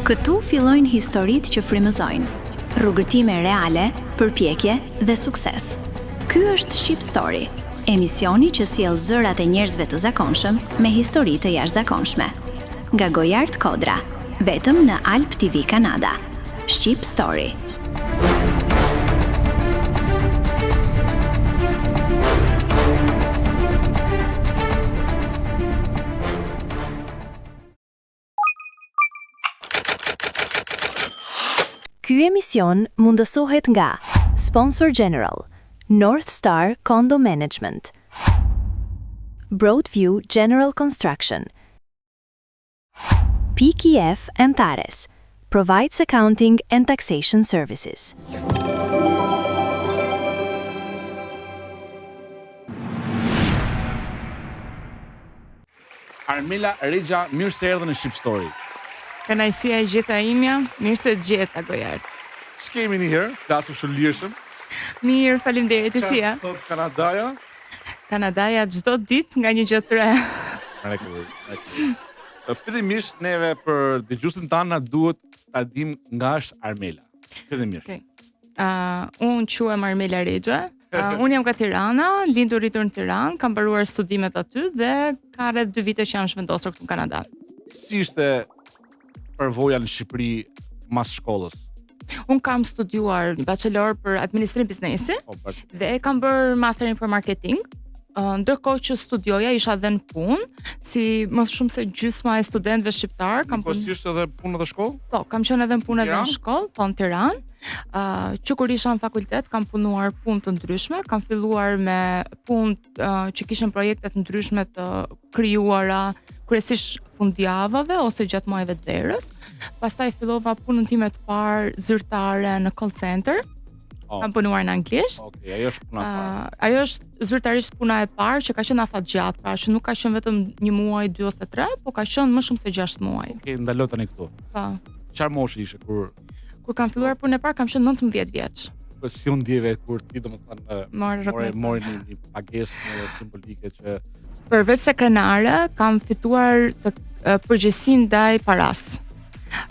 Këtu fillojnë historitë që frymëzojnë, rrugëtime reale, përpjekje dhe sukses. Ky është Shqip Story, emisioni që sjell zërat e njerëzve të zakonshëm me histori të jashtëzakonshme. Nga Gojart Kodra, vetëm në Alb TV Kanada. Shqip Story. Ky emision mundësohet nga Sponsor General, North Star Condo Management, Broadview General Construction, PKF Antares, provides accounting and taxation services. Armela Rexha, mirë se erdhe në Shqip Story. Kënaqësia e gjitha imja, mirë se të gjeta Gojart. Ç'kemi një herë, flasim shumë lirshëm. Mirë, faleminderit, si je? Thotë Kanadaja? Kanadaja çdo ditë nga një gjë të re. Mrekulli, mrekulli. Fillimisht neve për dëgjuesit tanë na duhet ta dim nga është Armela. Fillimisht. Okej. Okay. Uh, unë quhem Armela Rexha, Uh, unë jam nga Tirana, lindur rritur në Tiranë, kam mbaruar studimet aty dhe ka rreth 2 vite që jam zhvendosur këtu në Kanada. Si ishte përvoja në Shqipëri mas shkollës? Unë kam studiuar një bachelor për administrim biznesi po, dhe kam bërë masterin për marketing. Uh, ndërkohë që studioja isha dhe në punë, si më shumë se gjysma e studentëve shqiptar, kam punë. Po si ishte edhe punë dhe shkollë? Po, kam qenë edhe në punë edhe në shkollë, po në Tiranë. Uh, që kur isha në fakultet kam punuar punë të ndryshme, kam filluar me punë uh, që kishin projekte të ndryshme të krijuara, kryesisht fundjavave ose gjatë muajve të verës. Pastaj fillova punën time të parë zyrtare në call center. Oh. Kam punuar në anglisht. Okej, okay, ajo është puna e parë. Uh, ajo është zyrtarisht puna e parë që ka qenë afatgjatë, pra që nuk ka qenë vetëm një muaj, dy ose tre, po ka qenë më shumë se 6 muaj. Okej, okay, ndalo tani këtu. Po. Çfarë moshe ishe kur Kur kam filluar punën e parë kam qenë 19 vjeç. Po si u ndjeve kur ti domethënë more more një, një pagesë simbolike që përveç se krenare kam fituar të përgjegjësinë ndaj paras.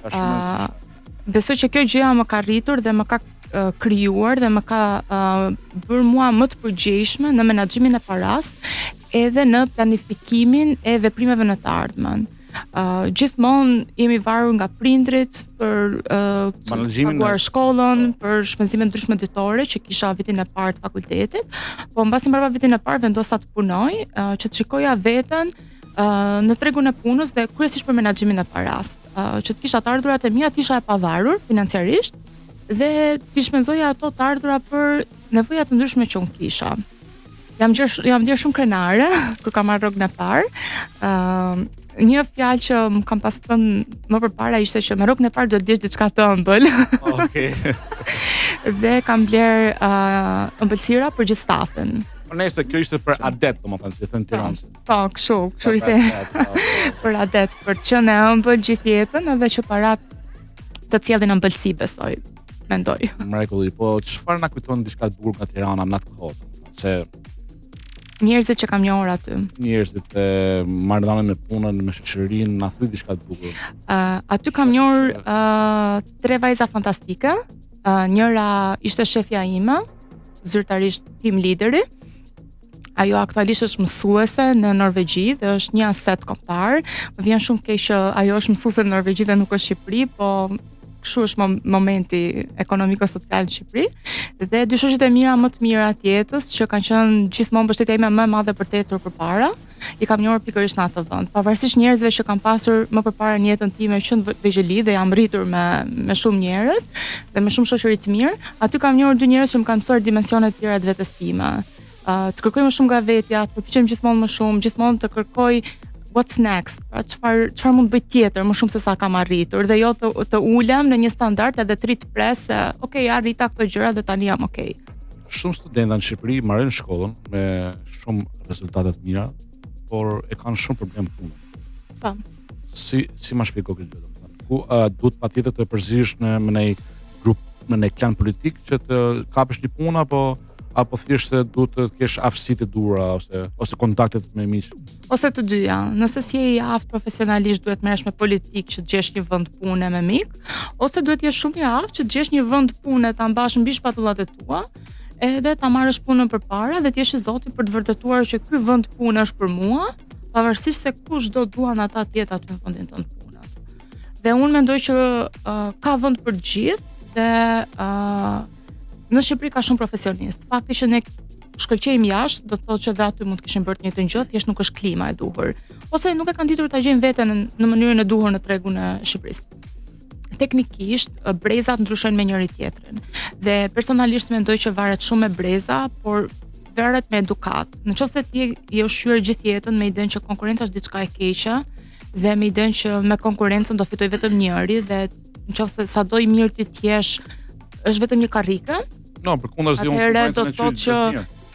Ka shumë uh, besoj që kjo gjëja më ka rritur dhe më ka uh, krijuar dhe më ka uh, bërë mua më të përgjegjshme në menaxhimin e paras edhe në planifikimin e veprimeve në të ardhmen. Uh, gjithmonë jemi varur nga prindrit për uh, të paguar shkollën, po. për shpenzime ndryshme ditore që kisha vitin e parë të fakultetit, po mbasi mbarova vitin e parë vendosa të punoj, uh, që të shikoja veten uh, në tregun e punës dhe kryesisht për menaxhimin e paras, uh, që të kisha të ardhurat e mia, të isha e pavarur financiarisht dhe t'i shpenzoja ato të ardhura për nevoja të ndryshme që unë kisha. Jam gjë jam ndjerë shumë krenare kur kam marrë rrogën e parë. Ëm uh, një fjalë që më kanë pas thënë më përpara ishte që me rrogën e parë duhet të blesh diçka të ëmbël. Okej. dhe kam bler uh, ëmbëlsira për gjithë stafin. Po nëse kjo ishte për adet, domethënë si thënë Tiranë. Po, kështu, kështu i the. Po, po. Për adet, për të qenë e ëmbël gjithë jetën edhe që parat të sjellin ëmbëlsi besoj mendoj. Mrekulli, po çfarë na kujton diçka të bukur nga Tirana në atë kohë? Se njerëzit që kam njohur aty. Njerëzit e marrëdhënien me punën, me shoqërinë, na thuaj diçka të bukur. Ë, uh, aty kam njohur uh, tre vajza fantastike. Uh, njëra ishte shefja ime, zyrtarisht team lideri. Ajo aktualisht është mësuese në Norvegji dhe është një aset kombëtar. Më vjen shumë keq që ajo është mësuese në Norvegji dhe nuk është në Shqipëri, po kështu është momenti ekonomiko-social në Shqipëri. Dhe dy shoqet e mia më të mira të jetës që kanë qenë gjithmonë mbështetja ime më e madhe për të ecur përpara, i kam njohur pikërisht në atë vend. Pavarësisht njerëzve që kam pasur më përpara në jetën time që në vegjëli dhe jam rritur me me shumë njerëz dhe me shumë shoqëri të mirë, aty kam njohur dy njerëz që më kanë mësuar dimensione të tjera të vetes time. Uh, të kërkoj më shumë nga vetja, të përpiqem gjithmonë më shumë, gjithmonë të kërkoj what's next, pra çfarë çfarë mund të bëj tjetër më shumë se sa kam arritur dhe jo të të ulem në një standard edhe të rri të pres se ok, arrita këto gjëra dhe tani jam ok. Shumë studenta në Shqipëri mbarojnë shkollën me shumë rezultate të mira, por e kanë shumë problem punën. Po. Si si ma shpjego këtë gjë domethënë? Ku uh, duhet patjetër të përzihesh në me një grup, me një klan politik që të kapësh një punë apo. apo thjesht se duhet të kesh aftësitë e duhura ose ose kontaktet me miq? Ose të dyja. Nëse s'je i aftë profesionalisht duhet merresh me politikë që të gjesh një vend pune me mik, ose duhet të jesh shumë i aftë që të gjesh një vend pune ta mbash mbi shpatullat e tua, edhe ta marrësh punën përpara dhe të jesh i zoti për të vërtetuar që ky vend pune është për mua, pavarësisht se kush do duan ata të jetë aty në vendin tënd të punës. Dhe unë mendoj që uh, ka vend për të gjithë dhe uh, në Shqipëri ka shumë profesionistë. Fakti që ne shkëlqejmë jashtë, do të thotë që dhe aty mund të kishim bërë të njëjtën gjë, thjesht nuk është klima e duhur. Ose nuk e kanë ditur ta gjejnë veten në, në mënyrën e duhur në tregun e Shqipërisë. Teknikisht brezat ndryshojnë me njëri tjetrin. Dhe personalisht mendoj që varet shumë me breza, por varet me edukatë. Në qoftë se ti je ushqyer gjithë jetën me idenë që konkurrenca është diçka e keqe dhe me idenë që me konkurrencën do fitoj vetëm njëri dhe në qoftë se sado i mirë ti të jesh është vetëm një karrike. No, përkundrazi unë do të thotë që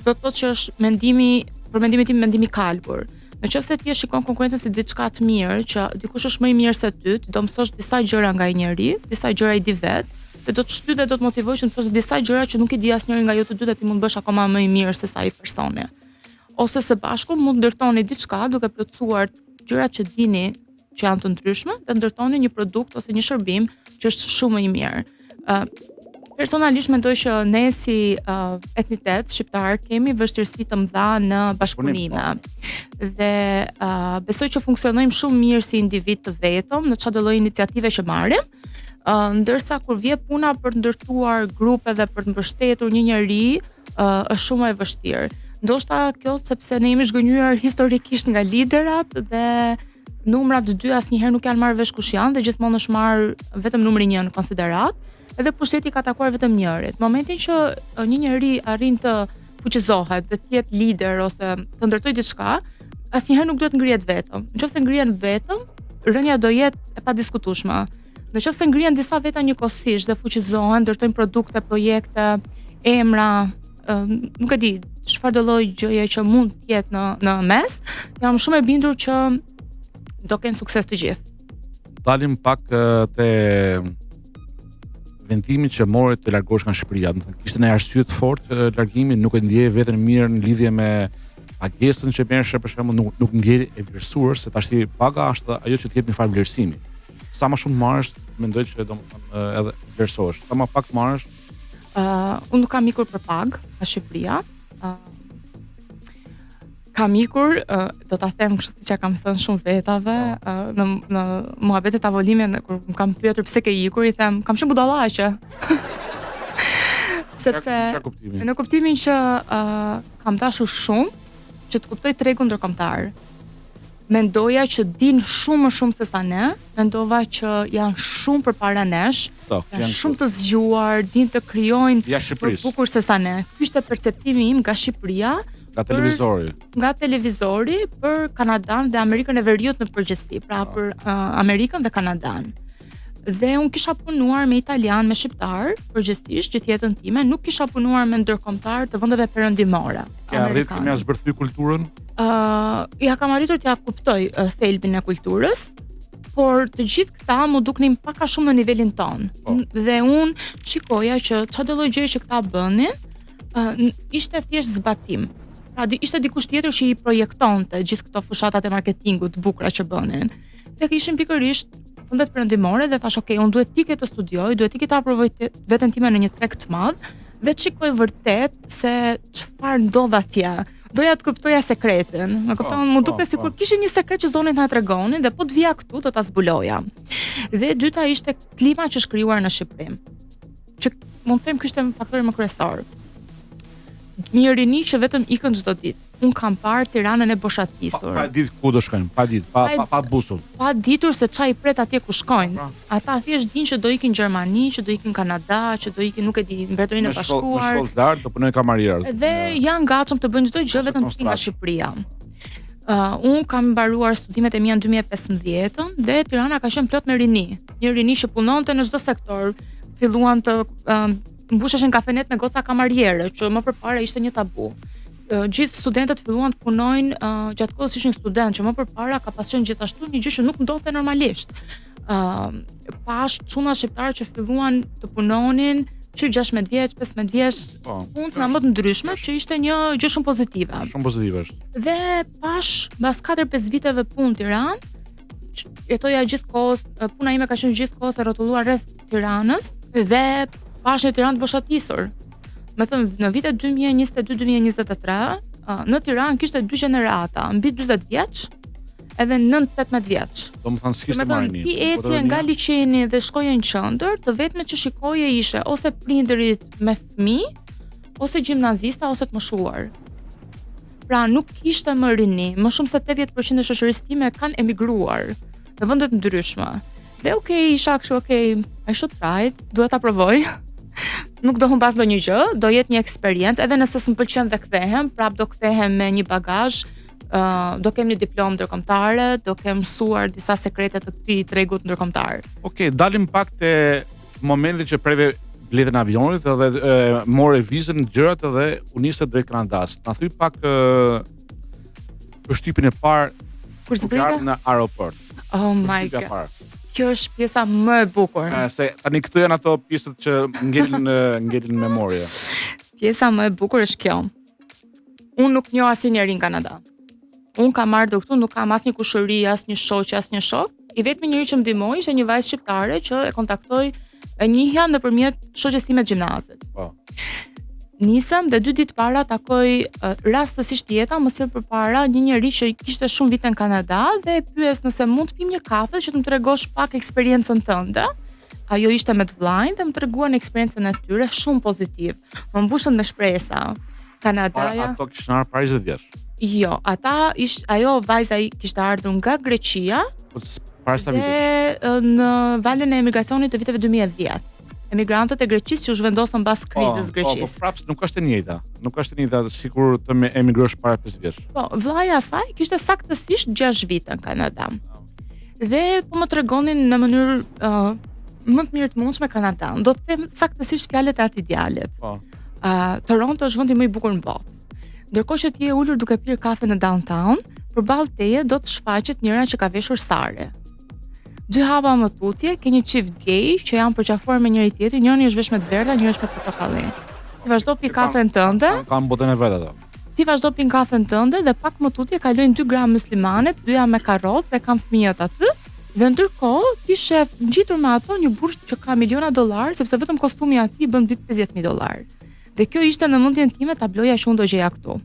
do të thotë që është mendimi, për mendimin tim mendim i kalbur. Në qoftë se ti e shikon konkurrencën si diçka të mirë, që dikush është më i mirë se ty, ti do mësosh disa gjëra nga ai njeri, disa gjëra i di vetë, dhe do të shty dhe do të motivoj që të mësosh disa gjëra që nuk i di asnjëri nga ju të dy dhe ti mund të bësh akoma më i mirë se sa ai personi. Ose së bashku mund të ndërtoni diçka duke plotësuar gjërat që dini që janë të ndryshme dhe ndërtoni një produkt ose një shërbim që është shumë më i mirë. Ë uh, personalisht mendoj që ne si uh, etnitet shqiptar kemi vështirësi të mëdha në bashkëpunime. Po. Dhe uh, besoj që funksionojmë shumë mirë si individ të vetëm në çdo lloj iniciative që marrim. Uh, ndërsa kur vjen puna për të ndërtuar grupe dhe për të mbështetur një njeri, uh, është shumë më e vështirë. Ndoshta kjo sepse ne jemi zhgënjyer historikisht nga liderat dhe numrat dy asnjëherë nuk janë marrë vesh kush janë dhe gjithmonë është marrë vetëm numri 1 në konsideratë, edhe pushteti ka takuar vetëm njërit. Në momentin që një njeri arrin të fuqizohet dhe të jetë lider ose të ndërtojë diçka, asnjëherë nuk duhet ngrihet vetëm. Nëse ngrihen vetëm, rënia do jetë e padiskutueshme. Në qoftë se ngrihen disa veta njëkohësisht dhe fuqizohen, ndërtojnë produkte, projekte, emra, nuk e di çfarë do lloj gjëje që mund të jetë në në mes, jam shumë e bindur që do kenë sukses të gjithë. Dalim pak te vendimi që more të largohesh nga Shqipëria, do të thënë kishte një arsye të fortë largimi, nuk e ndjeje veten mirë në lidhje me pagesën që merreshe për shembull nuk nuk ndjeje e vlerësuar se tashti paga është ajo që të jep një farë vlerësimi. Sa më shumë marrësh, mendoj që domethënë edhe vlerësohesh. Sa më pak marrësh, ë uh, unë nuk kam ikur për pagë nga Shqipëria. Ë uh, kam ikur, uh, do ta them kështu siç ja kam thënë shumë vetave, uh, në në muhabete tavoline kur më kanë pyetur pse ke ikur, i them kam qenë budallaqe. Sepse kuptimi? në kuptimin që uh, kam dashur shumë që të kuptoj tregun ndërkombëtar. Mendoja që dinë shumë më shumë se sa ne, mendova që janë shumë përpara nesh, po, janë shumë të zgjuar, dinë të krijojnë më bukur se sa ne. Ky ishte perceptimi im nga Shqipëria, nga televizori. Nga televizori për Kanadan dhe Amerikën e Veriut në përgjithësi, pra po. për uh, Amerikën dhe Kanadan. Dhe unë kisha punuar me italian, me shqiptar, përgjithësisht gjithë jetën time, nuk kisha punuar me ndërkombëtar të vendeve perëndimore. Ke arritur me ia zbërthy kulturën? Ë, uh, ja kam arritur t'ia kuptoj uh, thelbin e kulturës, por të gjithë këta m'u duknin pak a shumë në nivelin tonë. Po. Dhe unë shikoja që çfarëdo lloj gjëje që këta bënin, uh, ishte thjesht zbatim. Pra ishte dikush tjetër që i projektonte gjithë këto fushatat e marketingut të bukura që bënin. Dhe ishin pikërisht vendet perëndimore dhe thash, ok, unë duhet të iki të studioj, duhet të iki ta provoj të, veten time në një treg të madh dhe të shikoj vërtet se çfarë ndodh atje. Doja të kuptoja sekretin. Më po, kupton, m'u po, dukte sikur po. kishin një sekret që s'donin të na tregonin dhe po të vija këtu do ta zbuloja. Dhe e dyta ishte klima që është krijuar në Shqipëri. Që mund të them ky ishte faktori më kryesor. Një rini që vetëm ikën çdo ditë. Unë kam parë Tiranën e boshatisur. Pa, pa ditë ku do shkojnë, pa ditë, pa pa, pa busull. Pa ditur se ça i pret atje ku shkojnë. Pra. Ata thjesht dinë që do ikin Gjermani, që do ikin Kanada, që do ikin nuk e di, Mbretërinë e Bashkuar. Me shkollë lart do punojnë kamarier. Dhe janë gatshëm të bëjnë çdo gjë vetëm të ikin nga Shqipëria. Uh, unë kam mbaruar studimet e mia në 2015 dhe Tirana ka qenë plot me rini. Një rini që punonte në çdo sektor, filluan të uh, mbusheshin kafenet me goca kamariere, që më përpara ishte një tabu. Gjithë studentët filluan të punojnë uh, gjatë kohës ishin studentë, që më përpara ka pas qenë gjithashtu një gjë që nuk ndodhte normalisht. Ë uh, pash çuna shqiptarë që filluan të punonin Që 16 vjeç, 15 vjeç, po, punë nga më të ndryshme që ishte një gjë shumë pozitive. Shumë pozitive është. Dhe pash mbas 4-5 viteve punë në Tiranë, jetoja gjithë kohës, puna ime ka qenë gjithë kohës e rrotulluar rreth Tiranës dhe pash një Tiranë të boshatisur. Me thënë, në vitet 2022-2023, në Tiranë kishte dy gjenerata, mbi 40 vjeç, edhe nën 18 vjeç. Domethënë s'kishte më rini. Ti po ecje nga liqeni dhe shkoje në qendër, të vetmet që shikoje ishe ose prindërit me fëmijë, ose gjimnazista ose të moshuar. Pra nuk kishte më rini, më shumë se 80% e shoqërisë time kanë emigruar në vende të ndryshme. Dhe okay, isha kështu, okay, I should try it, duhet ta provoj. nuk do humbas ndonjë gjë, do jetë një eksperiencë, edhe nëse s'më pëlqen dhe kthehem, prap do kthehem me një bagazh, uh, do kem një diplomë ndërkombëtare, do kem mësuar disa sekrete të këtij tregut ndërkombëtar. Okej, okay, dalim pak te momenti që preve biletën e avionit edhe e, more vizën gjërat edhe u nise drejt Kanadas. Na thuj pak e, përshtypjen e parë kur zbrite në aeroport. Oh my god. Kjo është pjesa më e bukur. E, se tani këto janë ato pjesët që ngelin në ngelin në memorie. Pjesa më e bukur është kjo. Unë nuk njoh asnjë njeri në Kanada. Unë kam ardhur këtu, nuk kam asnjë kushëri, asnjë shoqe, asnjë shok. I vetmi njeri që më ndihmoi ishte një vajzë shqiptare që e kontaktoi e njihja nëpërmjet shoqes time të gjimnazit. Po. Nisem dhe dy ditë para takoj rastësisht jeta më sjell përpara një njeri që kishte shumë vite në Kanada dhe e pyes nëse mund të pim një kafe që të më tregosh pak eksperiencën tënde. Ajo ishte me të vllain dhe më treguan eksperiencën e tyre shumë pozitiv. Më mbushën me shpresa. Kanadaja. Para ato kishin ardhur para 20 vjeç. Jo, ata ish ajo vajza i kishte ardhur nga Greqia. Po para sa vitesh? Dhe në valën e emigracionit të viteve 2010. Emigrantët e Greqisë që u zhvendosën mbas po, krizës po, Greqisë. Po, po prapë nuk është e njëjta. Nuk është e njëjta sikur të me emigrosh para 5 vjeç. Po, vllai i asaj kishte saktësisht 6 vite në Kanada. Dhe po më tregonin në mënyrë uh, më të mirë të mundshme Kanadan. Do të them saktësisht fjalët e atij djalit. Po. Uh, Toronto është vendi më i bukur në botë. Ndërkohë që ti je ulur duke pirë kafe në downtown, përballë teje do të shfaqet njëra që ka veshur sari. Dy hapa më tutje, ke një çift gay që janë përqafuar me njëri tjetrin, njëri është vesh me të verdha, njëri është me portokalli. Ti vazhdo pi kafen tënde. Kanë botën e vet ato. Ti vazhdo pin kafen tënde dhe pak më tutje kalojnë dy gra muslimane, të dyja me karrocë dhe kanë fëmijët aty. Dhe ndërkohë ti shef ngjitur me ato një burrë që ka miliona dollarë, sepse vetëm kostumi i atij bën mbi 50000 dollarë. Dhe kjo ishte në mendjen time tabloja që unë do gjeja këtu.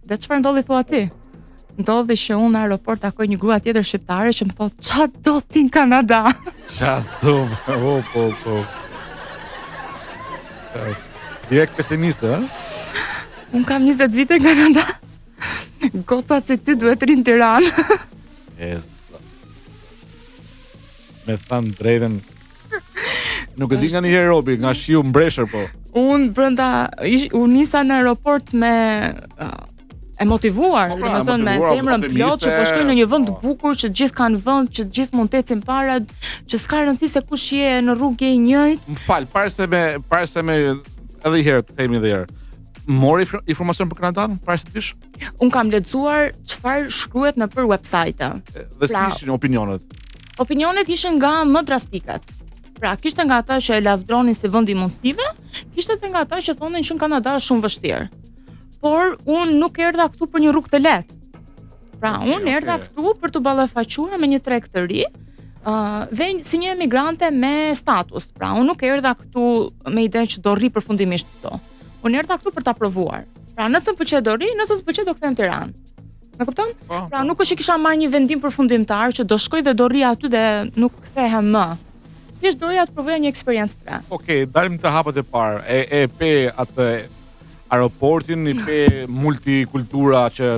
Dhe çfarë ndodhi thua ti? Ndodhi që unë në aeroport takoj një grua tjetër shqiptare që më thotë ça do ti në Kanada? Ça do? Po, po, po. Direkt pesimiste, ë? Unë kam 20 vite në Kanada. Goca si ty duhet rrinë në Tiranë. E, me thënë drejtën Nuk e di nganjëherë robi, nga shiu mbresher po. Unë brenda u nisa në aeroport me e motivuar, po, pra, domethënë me zemrën plot që po shkoj në një vend të po. bukur që të gjithë kanë vend, që të gjithë mund të ecin para, që s'ka rëndësi se kush je në rrugë je i njëjtë. Më fal, para se me para se me edhe një herë të themi edhe një herë. More informacion për Kanadan para se të vish? Unë kam lexuar çfarë shkruhet nëpër website. Dhe pra, si ishin opinionet? Opinionet ishin nga më drastiket. Pra, kishte nga ata që e lavdronin si vendi i mundësive, kishte edhe nga ata që thonin që në Kanada është shumë vështirë. Por unë nuk erdha këtu për një rrugë të lehtë. Pra, okay, unë erdha okay. këtu për t'u ballafaquar me një treg të ri, uh, dhe si një emigrante me status. Pra, unë nuk erdha këtu me idenë që do rri përfundimisht këtu. Unë erdha këtu për ta provuar. Pra, nëse më pëlqen do rri, nëse s'më pëlqen do kthehem në Tiranë. Më kupton? Po, pra po. nuk është që kisha marrë një vendim përfundimtar që do shkoj dhe do rri aty dhe nuk kthehem më. Thjesht doja të provoja një eksperiencë të re. Okej, okay, dalim te hapat e parë. E e pe atë aeroportin, i pe multikultura që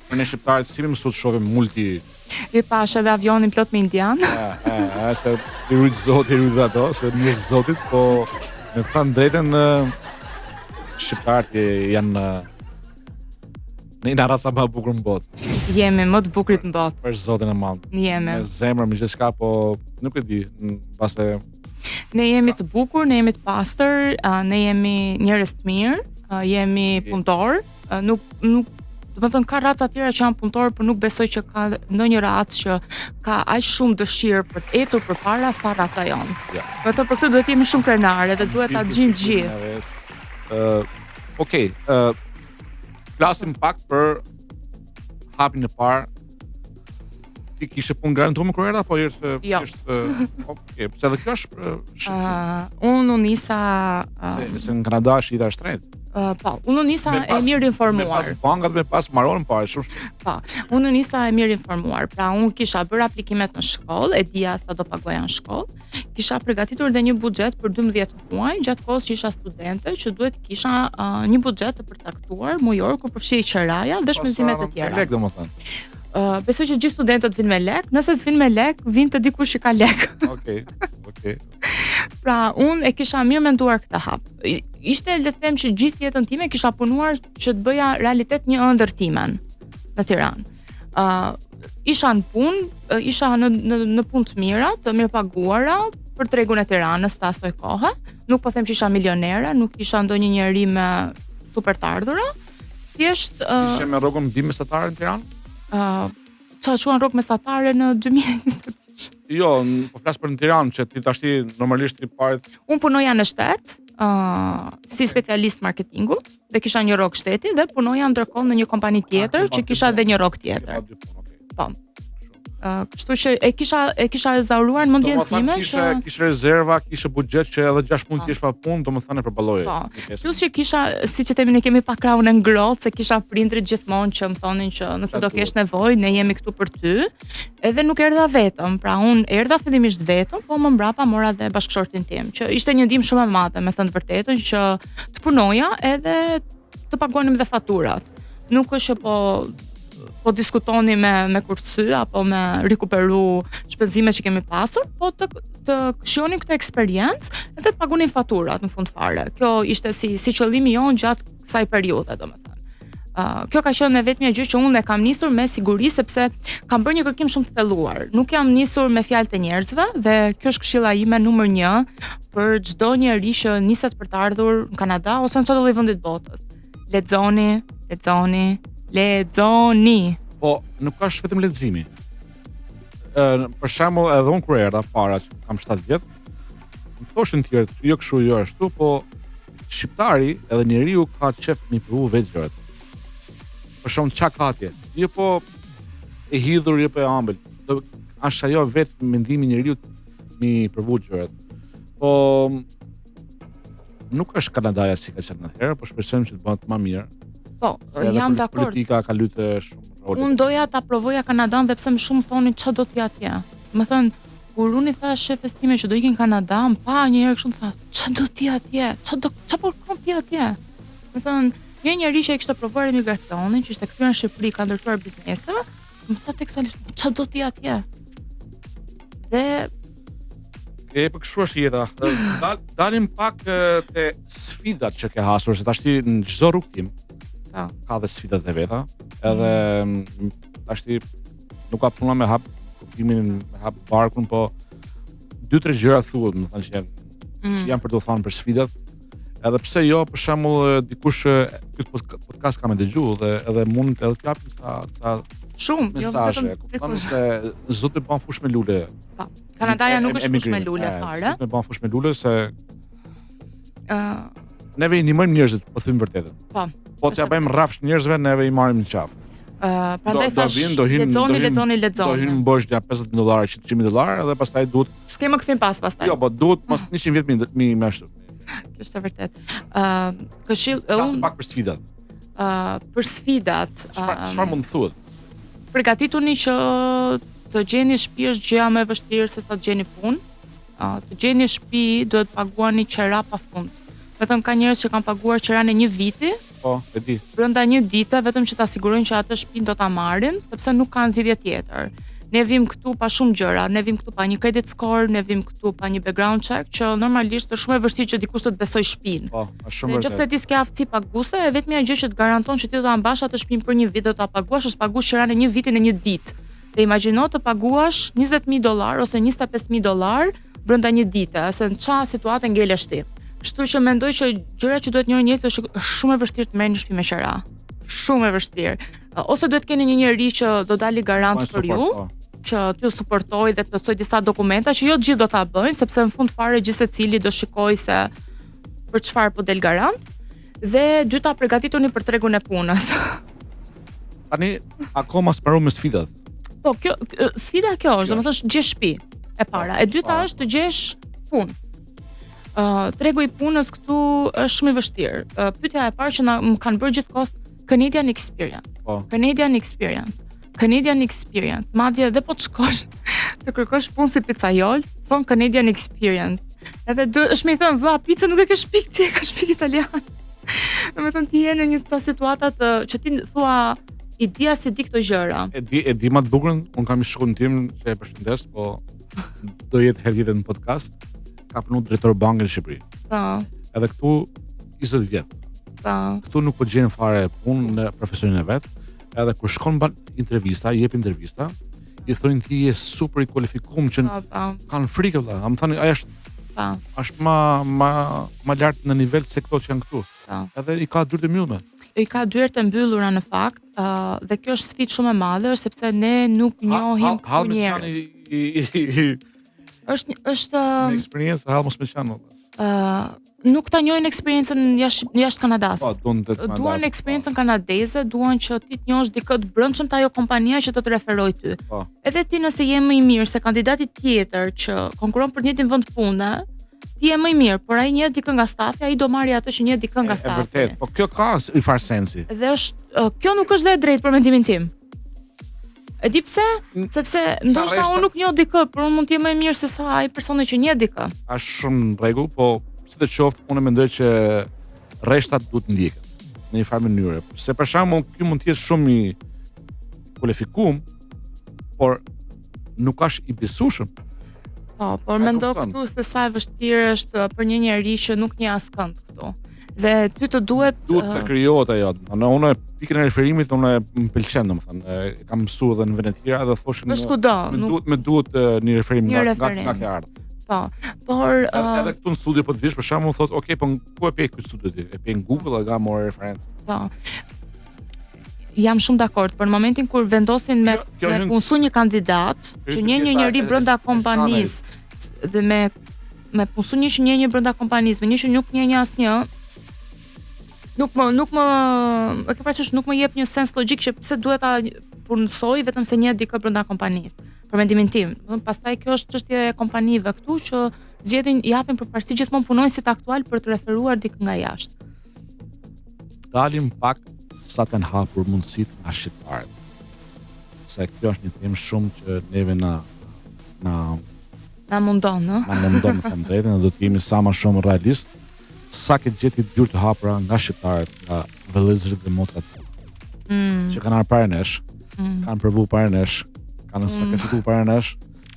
për ne shqiptarët s'jemi mësuar të shohim multi E pashë edhe avionin plot me indian. A, a, a, është i rujt zoti, i rujt ato, se mirë zotit, po me thënë drejtën shqiptarët janë Ne jena raca më e bukur në botë. Jemi më të bukurit në botë. Për Zotin e madh. Jemi. Me zemër, me gjithçka, po nuk e di, mbase Ne jemi të bukur, ne jemi të pastër, ne jemi njerëz të mirë, jemi punëtorë, nuk nuk Domethënë ka raca tjera që janë punëtorë, por nuk besoj që ka ndonjë racë që ka aq shumë dëshirë për të ecur përpara sa raca jonë. Ja. Domethënë për këtë duhet të jemi shumë krenare dhe duhet ta gjejnë gjithë. Ë, uh, okay, ë uh, flasim pak për hapin e parë ti kishe punë garantuar kur erdha apo ishte jo. ishte okay, pse edhe kjo është uh, unë u nisa uh, se, se në Kanada është jeta e shtrenjtë. Uh, po, unë u nisa e mirë informuar. Me pas bankat, me pas maron parë, shumë. Po, unë u nisa e mirë informuar. Pra unë kisha bërë aplikimet në shkollë, e dija sa do paguaja në shkollë. Kisha përgatitur edhe një buxhet për 12 muaj gjatë kohës që isha studente, që duhet kisha uh, një buxhet të përcaktuar mujor ku përfshihej qeraja dhe shpenzimet e tjera. Lek domethënë. Uh, besoj që gjithë studentët vinë me lek, nëse s'vinë me lek, vinë te dikush që ka lek. Okej, okay, okej. Okay. Pra, unë e kisha mirë menduar këtë hap. Ishte le të them që gjithë jetën time kisha punuar që të bëja realitet një ëndërr timen në Tiranë. Ë uh, isha në punë, isha në në në punë të mira, të mirëpaguara për tregun e Tiranës të asaj kohe. Nuk po them që isha milionere, nuk isha ndonjë njeri me super të ardhura. Thjesht uh, Ishe me rrogën mbi mesatare në Tiranë? Ë uh, Ça quan rrogë mesatare në 2020? Jo, po flas për në Tiranë që ti tashti normalisht i parit. Unë punoja në shtet, ë uh, si specialist marketingu dhe kisha një rrogë shteti dhe punoja ndërkohë në një kompani ah, tjetër që kisha edhe një rrogë tjetër. Po. Uh, kështu që e kisha e kisha ezauruar në mendjen time kishe, që kishe rezerva, kishe buxhet që edhe 6 muaj të jesh pa punë, domethënë e përballoje. Po. Plus që kisha, siç e themi ne kemi pak krahun e ngrohtë se kisha prindrit gjithmonë që më thonin që nëse do kesh nevojë, ne jemi këtu për ty. Edhe nuk erdha vetëm, pra unë erdha fillimisht vetëm, po më mbrapa mora dhe bashkëshortin tim, që ishte një ndihmë shumë e madhe, me thënë të vërtetën, që të punoja edhe të paguanim dhe faturat. Nuk është që po po diskutoni me me kursy apo me rikuperu shpenzimet që kemi pasur, po të të shijonim këtë eksperiencë edhe të pagunim faturat në fund fare. Kjo ishte si si qëllimi jonë gjatë kësaj periudhe, domethënë. Uh, kjo ka qenë e vetmja gjë që unë e kam nisur me siguri sepse kam bërë një kërkim shumë të thelluar. Nuk jam nisur me fjalët e njerëzve dhe kjo është këshilla ime numër 1 për çdo njeri që niset për të ardhur në Kanada ose në çdo lloj vendi të botës. Lexoni, lexoni, lexoni. Po, nuk është vetëm leximi. Ë, për shembull, edhe unë kur erdha para që kam 7 vjet, më thoshin të tjerët, jo kështu, jo ashtu, po shqiptari edhe njeriu ka qef me provu vetë gjërat. Për shembull, çka ka atje? Jo po e hidhur, jo po e ëmbël. Do është ajo vetë mendimi i njeriut mi provu gjërat. Po nuk është Kanadaja si ka qenë atëherë, po shpresojmë që të bëhet më mirë. Po, jam dakord. Politika ka luajtur shumë rol. Unë doja ta provoja Kanadan dhe pse më shumë thonin çfarë do ti atje. Domethënë, kur unë i thash shefes time që do iki në Kanada, më pa një herë kështu më tha, çfarë do ti atje? Çfarë do çfarë po kërkon ti atje? Domethënë, një njeri që e kishte provuar emigracionin, që ishte kthyer në Shqipëri, ka ndërtuar biznese, Më tha tekstualisht, çfarë do ti atje? Dhe E po kështu është jeta. Dal, dalim pak te sfidat që ke hasur, se tashti në çdo rrugëtim po. ka dhe sfidat e veta. Edhe mm. tashti nuk ka puna me hap kuptimin me hap barkun, po dy tre gjëra thuhet, domethënë që janë mm. që janë për të thënë për sfidat. Edhe pse jo, për shembull, dikush këtë podcast ka me dëgju dhe edhe mund edhe të japim sa sa shumë, jo mesazhe, jo kupton se s'do të bën fushë me lule. Po. Kanadaja nuk është fushë me lule fare. S'do të bën fushë me lule se ë uh, neve i ndihmojmë njerëzit, po them vërtetën. Po. Po t'ia bëjmë rrafsh njerëzve, neve i marrim në qafë. Ë, uh, prandaj thash, do hyn, lexoni, lexoni, lexoni. Do hyn borxh ja 50 dollarë, 100 dollarë dhe pastaj duhet S'ke më kthim pas pastaj. Jo, po duhet mos 100 vjet mi mi me ashtu. Kjo është e vërtet. Ë, uh, këshill unë pak për sfidat. Ë, uh, për sfidat. Çfarë uh, çfarë mund të thuhet? Përgatituni që të gjeni shtëpi është gjëja më e vështirë se sa të gjeni punë. Uh, të gjeni shtëpi duhet paguani qera pafund. Domethënë ka njerëz që kanë paguar qeranë e një viti. Po, e di. Brenda një dite vetëm që ta sigurojnë që atë shtëpi do ta marrin, sepse nuk kanë zgjidhje tjetër. Ne vim këtu pa shumë gjëra, ne vim këtu pa një credit score, ne vim këtu pa një background check, që normalisht është shumë e vështirë që dikush të të besojë shtëpinë. Po, është shumë vërtet. Nëse ti s'ke aftësi paguese, e vetmja gjë që të garanton që ti do ta mbash atë shtëpinë për një vit do ta paguash është paguash qeranë e një viti në një ditë. Dhe imagjino të paguash 20000 dollar ose 25000 dollar brenda një dite, se në ça situate ngelesh ti. Kështu që mendoj që gjëra që duhet njohin njerëzit është shumë e vështirë të merrni shtëpi me qera. Shumë e vështirë. Ose duhet keni një njeri që do dali garant Po, për support, ju, po. që t'ju suportoj dhe të plotësoj disa dokumenta që jo të gjithë do ta bëjnë, sepse në fund fare gjithsecili do shikojë se për çfarë po del garant. Dhe dyta përgatituni për tregun e punës. Tani akoma s'mbaron me sfidat. Po, kjo k- sfida kjo është, Kjo domethënë gjesh shtëpi e para. E dyta Po. është të gjesh punë. Ë tregu i punës këtu është shumë i vështirë. Ë pyetja e parë që na më kanë bërë gjithkohës Canadian experience. Po. Canadian experience. Canadian experience. Madje edhe po të shkosh të kërkosh punë si pizzaiol, thon Canadian experience. Edhe do është më i thënë vlla, picën nuk e ke shpik ti, e ka shpik italian. Domethënë ti je në një ca situata të që ti thua i di as i di këto gjëra. E di e di më të bukurën, un kam një shokun tim që e përshëndes, po do jetë herë tjetër në podcast. Ka punu drejtor banke në Shqipëri. Po, Edhe këtu 20 vjet. po. Këtu nuk po gjen fare punë në profesionin e vet. Edhe kur shkon ban intervista, jep intervista, i thonë ti je super i kualifikuar që Po, po, kanë frikë vëlla. A më thani, ai është po, është më më më lart në nivel se këto që janë këtu. po. Edhe i ka dyert e mbyllme. I ka dyert e mbyllura në fakt, ë dhe kjo është sfidë shumë e madhe, është sepse ne nuk njohim Hall- hall këtu me njerëz. qan i, i, i, i, Është një- është me eksperiencë, hall mos me qan. vëlla. ë nuk ta njohin eksperiencën jashtë jashtë Kanadas. Po, duan të të Duan eksperiencën kanadeze, duan që ti të njohësh dikë të brendshëm të ajo kompania që të të referoj ty. Po. Edhe ti nëse je më i mirë se kandidati tjetër që konkuron për të njëjtin vend pune, ti je më i mirë, por ai njeh dikë nga stafi, ai do marrë atë që njeh dikë nga E stafi. vërtet, po kjo ka i far sensi. Dhe është ë, kjo nuk është dhe e drejtë për mendimin tim. E di pse? Mm, Sepse ndoshta rreshta- unë nuk njoh dikë, por unë mund të jem më e mirë se sa ai personi që njeh dikë. Është shumë në rregull, po si të qoftë, unë mendoj që rreshtat duhet ndjeken në një farë mënyre. Se për shembull, ky mund të jetë shumë i kualifikuar, por nuk është i besueshëm. Po, por E mendo kupton. këtu se sa e vështirë është për një njeri që nuk njeh askënd këtu. Dhe ty të duhet Duhet të ë, krijohet ajo. Domethënë, unë pikën e referimit unë më pëlqen domethënë, e kam mësuar edhe në vende të tjera dhe thoshin është kudo, më nuk duhet më duhet e, një referim Një nga nga referim. nga ke ardhur. po. Por Edhe, ë, edhe këtu në studio po të vish për shembull thot, "Ok, po ku e pe këtë studio ti? E pe në Google, e nga more referencë." Po. Jam shumë dakord, por në momentin kur vendosin me Kjo- kjo me hyn- punësu një kandidat, Hyn që te një një pjesa njeri e- brenda e- e kompanisë dhe me me punësu një që një një brenda kompanisë, me një që nuk një një asnjë, nuk më nuk më e ke parasysh nuk më jep një sens logjik që pse duhet ta punësoj vetëm se një dikë brenda kompanisë. Për mendimin tim, Do të thënë, pastaj kjo është çështje e kompanive këtu që zgjedhin japin përparësi gjithmonë punonjësit aktual për të referuar dikë nga jashtë. Dalim pak sa të hapur mundësitë nga shqiptarët. Se kjo është një temë shumë që neve na na Na mundon, ë? na mundon të them drejtën, dhe do të jemi sa më shumë realist sa ke gjeti dyrë të hapura nga shqiptarët, nga vëllezërit dhe motrat Mm. që kanë ardhur para nesh, Mm. kanë provu para nesh, kanë sakrifikuar para nesh,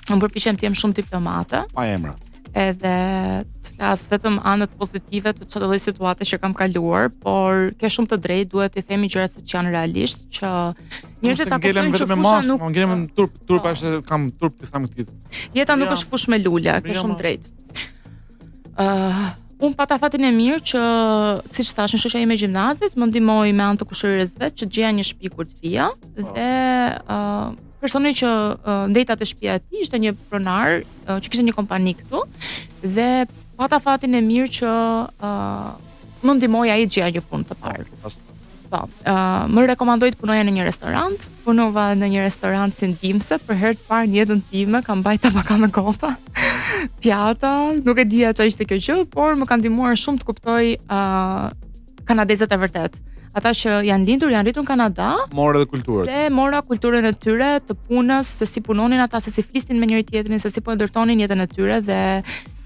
Unë përpiqem të jem shumë diplomate pa emra. edhe të flas vetëm anët pozitive të çdo lloj situate që kam kaluar, por ke shumë të drejtë, duhet të themi gjërat siç janë realisht, që njerëzit ta ngelem kuptojnë që vetëm me fusha masë, nuk nuk ngelem në turp, turp Po. është se kam turp të them këtë. jeta nuk Ja. është fushë me lule, ke Ja, shumë ma. drejt. Ë, unë pata fatin e mirë që, siç thash, në shoqja ime e gjimnazit më ndihmoi me anë të kushërirës vet që të gjeja një shtëpi kur të vija Po. dhe ë personi që uh, ndejta te shtëpia e tij ishte një pronar uh, që kishte një kompani këtu dhe pata fatin e mirë që uh, më ndihmoi ai të gjeja një punë të parë. Pas- Po, uh, më rekomandoi të punoja në një restorant. Punova në një restorant si ndihmëse për herë të parë në jetën time, kam mbajt tabaka me gota, pjata, nuk e dija çfarë ishte kjo gjë, por më ka ndihmuar shumë të kuptoj uh, kanadezët e vërtet. Ata që janë lindur, janë rritur në Kanada, More edhe kulturën. dhe mora kulturën e tyre të punës, se si punonin ata, se si flisnin me njëri tjetrin, se si po e ndërtonin jetën e tyre dhe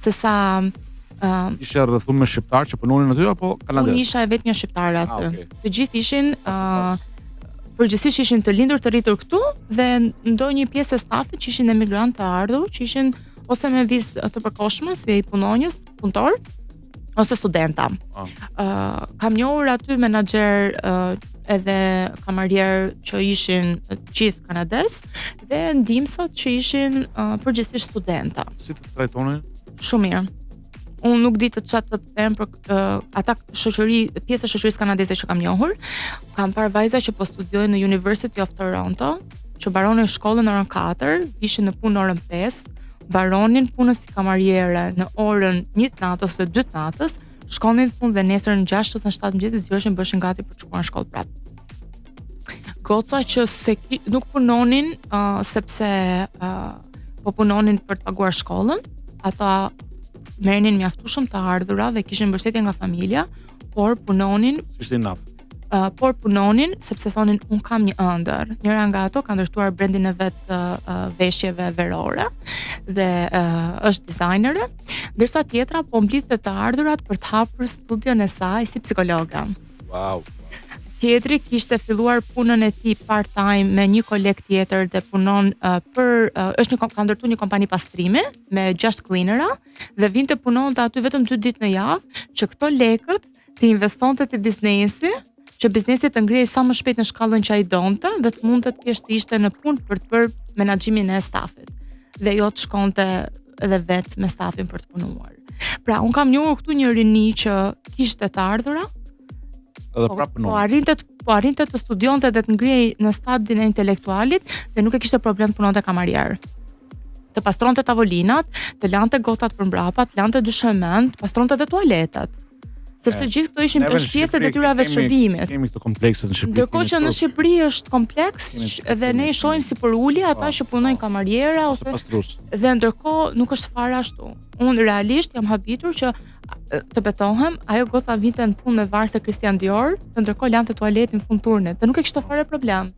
se sa uh, Ishe rrethuar me shqiptar që punonin aty apo unë kanadez? isha e vetmja shqiptare aty. Ah, okay. Të gjithë ishin Pas- uh, pas. përgjithsisht ishin të lindur të rritur këtu dhe ndonjë pjesë e stafit që ishin emigrantë të ardhur, që ishin ose me vizë të përkohshme si punonjës, punëtor ose studenta. Ah. Ë, kam njohur aty menaxher ë, edhe kamarier që ishin të gjithë kanadez dhe ndihmësat që ishin ë, përgjithsisht studenta. Si të trajtonin? Shumë mirë. Unë nuk di të çfarë të të them për uh, ata shoqëri, pjesë e shoqërisë kanadeze që kam njohur. Kam parë vajza që po studiojnë në University of Toronto, që mbaronin shkollën në orën 4, ishin në punë në orën 5, mbaronin punën si kamariere në orën 1 të natës ose 2 të natës, shkonin në punë dhe nesër në 6 ose në 7 mëngjesit zgjoheshin bëheshin gati për të shkuar në shkollë prapë. Goca që se ki, nuk punonin uh, sepse uh, po punonin për të paguar shkollën, ata merrnin mjaftueshëm të ardhura dhe kishin mbështetje nga familja, por punonin Ishte enough. uh, por punonin sepse thonin un kam një ëndërr. Njëra nga ato ka ndërtuar brandin e vet të uh, veshjeve verore dhe uh, është dizajnere, ndërsa tjetra po mblidhte të ardhurat për të hapur studion e saj si psikologe. Wow. Tjetri kishte filluar punën e tij part-time me një koleg tjetër dhe punon uh, për uh, është një ka ndërtuar një kompani pastrimi me 6 cleanera dhe vinte punonte aty vetëm 2 ditë në javë që këto lekët t'i investonte te biznesi, që biznesi të ngrihej sa më shpejt në shkallën që ai donte dhe të mund të thjesht të ishte në punë për të bërë menaxhimin e stafit dhe jo të shkonte edhe vet me stafin për të punuar. Pra, un kam njohur këtu një rini që kishte të ardhura, Edhe po, prapë po punon. arrinte të, po arrinte të studionte dhe të ngrihej në stadin e intelektualit dhe nuk e kishte problem të punonte kamarier. Të pastronte tavolinat, të lante gotat për mbrapa, të lante dyshement, të pastronte edhe tualetet. Sepse E, gjithë këto ishin Neve në është pjesë e Shqipëri detyrave të kemi- shërbimit. Kemi këto komplekse në Shqipëri. Ndërkohë kemi që në turp, Shqipëri është kompleks Kemi sh- edhe ne i kemi- shohim si përulje ata Po, që punojnë po. kamariera ose ose pastrues. dhe ndërkohë nuk është fare ashtu. Unë realisht jam habitur që a, të betohem, ajo goca vinte në punë me varse Christian Dior, dhe ndërkohë lante tualetin në fund turnit dhe nuk e kishte fare problem.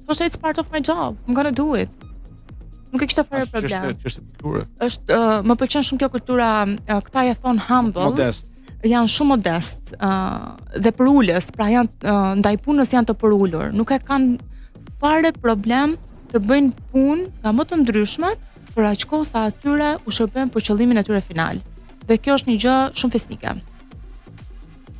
Thoshte it's part of my job, I'm gonna do it. Nuk e kishte fare Është problem. çështje çështje kulture. Është uh, më pëlqen shumë kjo kultura, uh, këta e thon humble Modest. janë shumë modest uh, dhe përulës, pra janë uh, ndaj punës janë të përulur, nuk e kanë fare problem të bëjnë punë nga më të ndryshmet, për aq kohë sa atyre u shërben për qëllimin e tyre final. Dhe kjo është një gjë shumë fisnike.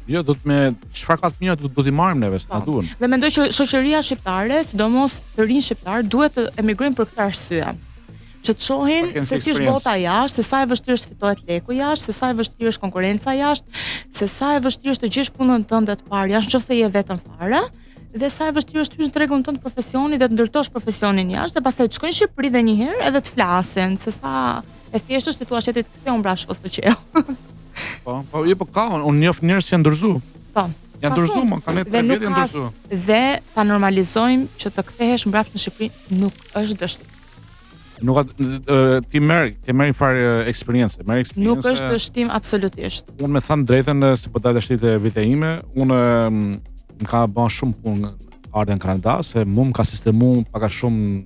Jo, do të me çfarë ka të mira do do t'i marrim neve, se na Po. duhen. Dhe mendoj që shoqëria shqiptare, sidomos të rinj shqiptar, duhet të emigrojnë për këtë arsye. Që të shohin Ta kenë se si si është eksperiencë. bota jashtë, se sa e vështirë është fitohet leku jashtë, se sa e vështirë është konkurrenca jashtë, se sa e vështirë është të gjesh punën tënde të parë jashtë, nëse je vetëm fare, dhe sa e vështirë është të hysh në tregun tënd profesioni dhe të ndërtosh profesionin jashtë dhe pastaj të shkojnë në Shqipëri dhe një herë edhe të flasin se sa e thjeshtë është të thuash tjetrit ktheu mbrapsht po s'pëlqeu. Po, po, jo, po ka, unë unë njoh njerëz që janë dorëzu. Po. Janë Pa dorëzu, fund. më kanë Dhe tre nuk vjet janë ka dorëzu. Dhe ta normalizojmë që të kthehesh mbrapsht në Shqipëri nuk është dështim. Nuk ka ë, ti merr, ti merr një farë eksperiencë, merr eksperiencë. Nuk është dështim absolutisht. Unë me thënë drejtën e, se po dal tash te vite ime, unë ë, më ka bën shumë punë ardhja në Kanada, se mu më ka sistemu pak a shumë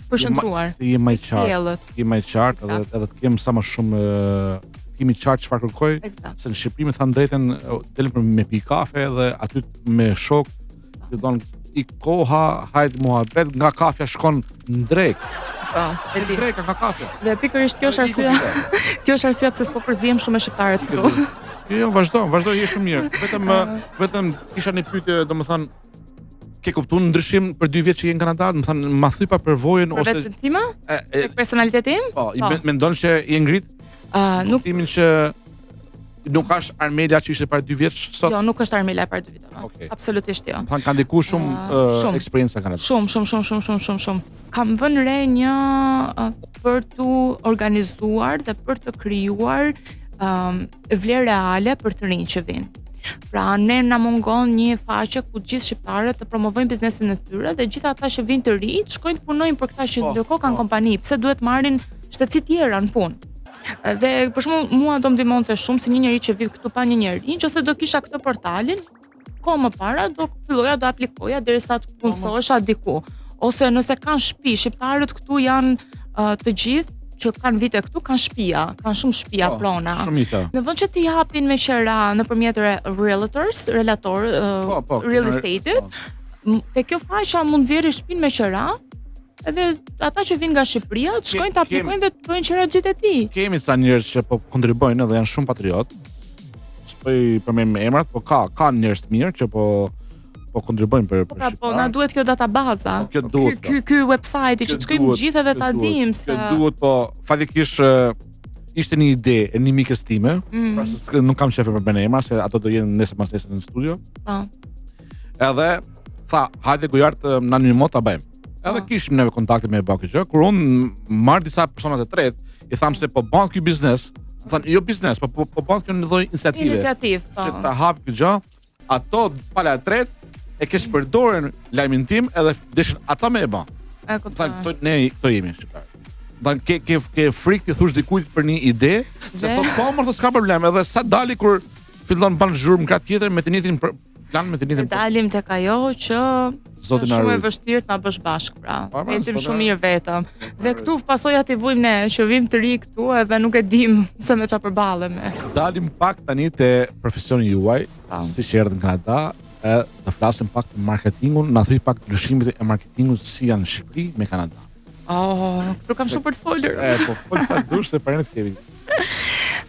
Përshëndruar. të jem më i qartë, Kthjellët. të jem më i qartë edhe Eksakt. edhe të kem sa më shumë ë, të jem i qartë çfarë kërkoj, Eksakt. se në Shqipëri me thënë drejtën ë, dalim për me pi kafe edhe aty me shok, të thonë i koha, hajt muhabet, nga kafja shkon në drek. Po, e di. Dreka nga kafja. Dhe pikërisht kjo është arsyeja, kjo është arsyeja pse s'po përzihem shumë me shqiptarët këtu. Jo, jo, vazhdo, vazhdo, je shumë mirë. Vetëm ë, vetëm kisha një pyetje, domethënë ke kuptuar ndryshim për dy vjet që je në Kanada, domethënë ma thy pa përvojën Për ose veten time, e, e, tek personaliteti im, po, i Po. men- mendon që je ngrit ë nuk kuptimin që nuk është Armelia që ishte para dy vjetësh sot. jo, nuk është Armela e para dy viteve. Okej. Absolutisht jo. Domethënë ka ndikuar shumë Ë, ë, shumë. eksperienca në Kanada. Shumë, shumë, shumë, shumë, shumë, shumë, shumë. Kam vënë re një ë, për t'u organizuar dhe për të krijuar um, vlerë reale për të rinj që vinë. Pra ne na mungon një faqe ku të gjithë shqiptarët të promovojnë biznesin e tyre dhe gjithë ata që vinë të rinj të shkojnë të punojnë për këta që Po, ndërkohë kanë po. kompani, pse duhet marrin shtetësi tjera në punë. Dhe për shembull mua do më ndihmonte shumë si një njeri që vi këtu pa një njeri, nëse do kisha këtë portalin, kohë më para do filloja do aplikoja derisa të punësohesha diku. Ose nëse kanë shtëpi, shqiptarët këtu janë uh, të gjithë që kanë vite këtu kanë shtëpia, kanë shumë shtëpia, Po, prona. Shumica. Në vend që t'i japin me qera nëpërmjet re realtors, relator, uh, Po, po, real kemi- estate-it, po. m- te kjo faqja mund nxjerrë shtëpinë me qera, edhe ata që vinë nga Shqipëria, të shkojnë të kemi- aplikojnë dhe të bëjnë qera gjithë e tij. Kemi ca njerëz që po kontribuojnë edhe janë shumë patriot. S'po i përmendim me emrat, po ka ka njerëz të mirë që po po kontribuojnë për Po për pra, po na shqiptarët. duhet kjo databaza. Po, kjo duhet, Ky ky ky website-i që Kjo të shkojmë duhet, gjithë edhe kjo ta duhet, dim se Kjo duhet, po faktikisht ë, Ishte një ide e një mikes time, mm. pra se nuk kam qejf me përmend emra se ato do jenë nesër pas nesër në studio. Po. Edhe tha, hajde Gojart na ndihmo ta bëjmë. Edhe po. kishim neve kontakte me bë këtë gjë, kur unë marr disa persona të tretë, i tham se po bën ky biznes, thanë jo biznes, po po, po bën kjo një lloj iniciative. Iniciativë, po. Që ta hap këtë gjë, ato pala e tretë e keqpërdorën lajmin tim edhe deshën ata me e bë. E kuptoj. Thanë këto ne këto jemi shqiptar. Thanë ke ke ke frikë t'i thush dikujt për një ide, se thotë po, më thotë s'ka problem, edhe sa dali kur fillon bën zhurmë krah tjetër me të njëjtin plan me të njëjtin. Dalim tek ajo që Zoti na shumë e vështirë të na bësh bashkë pra. Po, pra, Ecim shumë mirë vetëm. Dhe këtu pasojat i vujmë ne që vim të ri këtu edhe nuk e dim se me çfarë përballemi. Dalim pak tani te profesioni juaj, po. siç erdhët në Kanada, e të flasim pak për marketingun, na thuj pak ndryshimet e marketingut si janë në Shqipëri me Kanada. Oh, këtu kam shumë për të folur. E, po fol sa dush se për ne të kemi.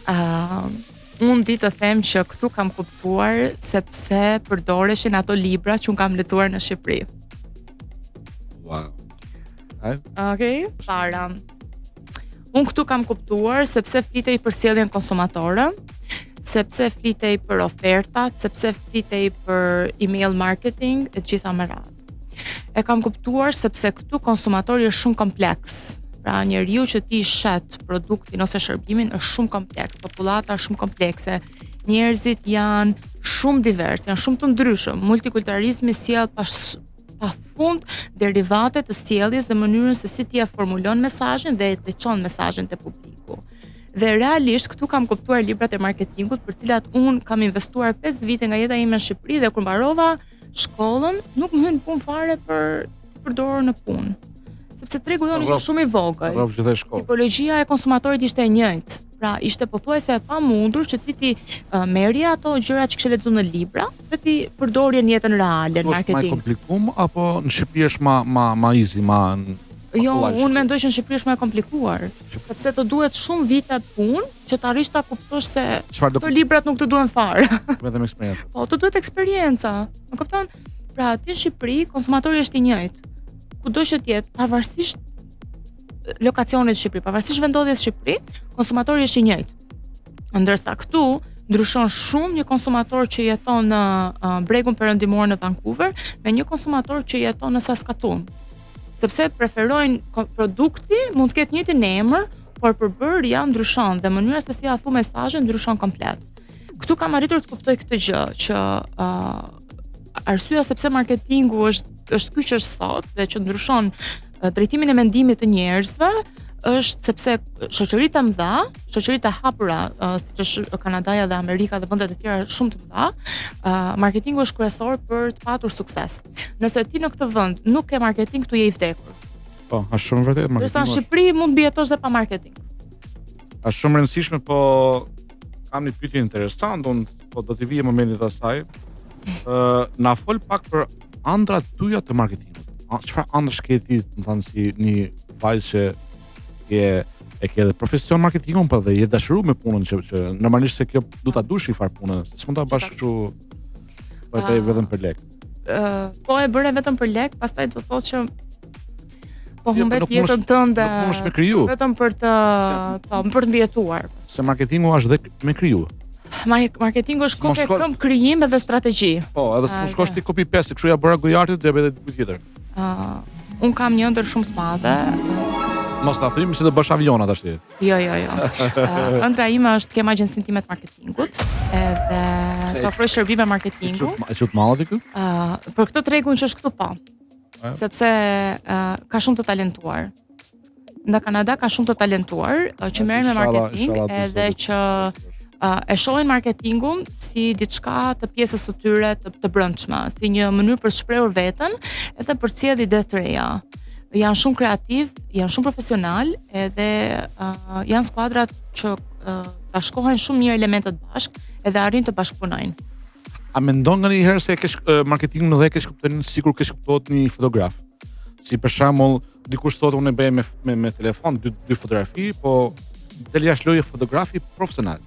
Ëm, uh, Unë di të them që këtu kam kuptuar sepse përdoreshin ato libra që unë kam lexuar në Shqipëri. Wow. Okej, okay, para. Unë këtu kam kuptuar sepse flitej për sjelljen konsumatore, sepse flitej për ofertat, sepse flitej për email marketing e të gjitha me radhë. E kam kuptuar sepse këtu konsumatori është shumë kompleks. Pra njeriu që ti shet produktin ose shërbimin është shumë kompleks, popullata është shumë komplekse. Njerëzit janë shumë divers, janë shumë të ndryshëm. Multikulturalizmi sjell pas pa fund derivate të sjelljes dhe mënyrën se si ti e formulon mesazhin dhe e çon mesazhin te publiku. Dhe realisht këtu kam kuptuar librat e marketingut për të cilat unë kam investuar 5 vite nga jeta ime në Shqipëri dhe kur mbarova shkollën nuk më hyn punë fare për të përdorur në punë. Sepse tregu jonë ishte shumë i vogël. Tipologjia e konsumatorit ishte e njëjtë. Pra ishte pothuajse e pamundur që ti t'i uh, merrje ato gjëra që kishe lexuar në libra dhe t'i përdorje në jetën reale në marketing. Është më komplikuar apo në Shqipëri është më më më easy, më Jo, unë mendoj që në Shqipëri është më e komplikuar, sepse të duhet shumë vite punë që të arrish ta kuptosh se këto librat nuk të duhen fare. Vetëm eksperiencë. Po, të duhet eksperienca. Më kupton? Pra, ti në Shqipëri konsumatori është i njëjtë. Kudo që të jetë, pavarësisht lokacionit në Shqipëri, pavarësisht vendndodhjes në Shqipëri, konsumatori është i njëjtë. Ndërsa këtu ndryshon shumë një konsumator që jeton në uh, bregun perëndimor në Vancouver me një konsumator që jeton në Saskatoon. Sepse preferojnë produkti mund të ketë njëjtin emër, por përbërja ndryshon dhe mënyra se si ia thu mesazhin ndryshon komplet. Këtu kam arritur të kuptoj këtë gjë që uh, arsyeja sepse marketingu është është ky që është sot dhe që ndryshon drejtimin e mendimit të njerëzve është sepse shoqëritë e mëdha, shoqëritë e hapura, uh, siç është Kanadaja dhe Amerika dhe vendet e tjera shumë të mëdha, uh, marketingu është kryesor për të patur sukses. Nëse ti në këtë vend nuk ke marketing, këtu je i vdekur. Po, është shumë vërtet marketingu. Ndërsa në Shqipëri mund të mbijetosh dhe pa marketing. Është shumë rëndësishme, po kam një pyetje interesante, unë po do t'i vijë momentit asaj. Ë, uh, na fol pak për Andrrat tuaja të marketingut. Çfarë andrrash ke ti, do të thënë si një vajzë që je e ke edhe profesion marketingun, po dhe je dashuru me punën që, që normalisht se kjo do ta dush një farë punë, s'mund ta bash kështu po e bëj vetëm për lek. Ë, po e bëre vetëm për lek, pastaj do thotë që po jo, humbet jetën tënde. Nuk mundesh me kriju. Vetëm për të, po, për të mbijetuar. Se marketingu është dhe me kriju. Marketingu është kokë e këmbë krijim edhe strategji. Po, edhe s'mund shkosh ti copy paste, kështu ja bëra Gojartit do ja bëj edhe dikujt tjetër. Ë, uh, un kam një ëndërr shumë të madhe. Mos ta themi se do bësh aviona tash ti. Jo, jo, jo. Uh, ëndrra ime është të kem agjencinë time të marketingut, edhe të ofroj shërbime marketingu. E çut malli këtu? Ë, uh, për këtë tregun që është këtu po. Sepse uh, ka shumë të talentuar. Në Kanada ka shumë të talentuar uh, që merren me marketing edhe që uh, e shohin marketingun si diçka të pjesës së tyre të, të brendshme, si një mënyrë për të shprehur veten edhe për të sjellë ide të reja. Janë shumë kreativ, janë shumë profesional edhe uh, janë skuadrat që uh, bashkohen shumë mirë elementët bashkë edhe arrijnë të bashkëpunojnë. A mendon nganjëherë se e keq marketingun dhe e keqkuptojnë sikur keqkuptohet një fotograf? Si për shembull, dikush thotë unë e bëj me me, me telefon dy dy fotografi, po del jashtë loje fotografi profesional.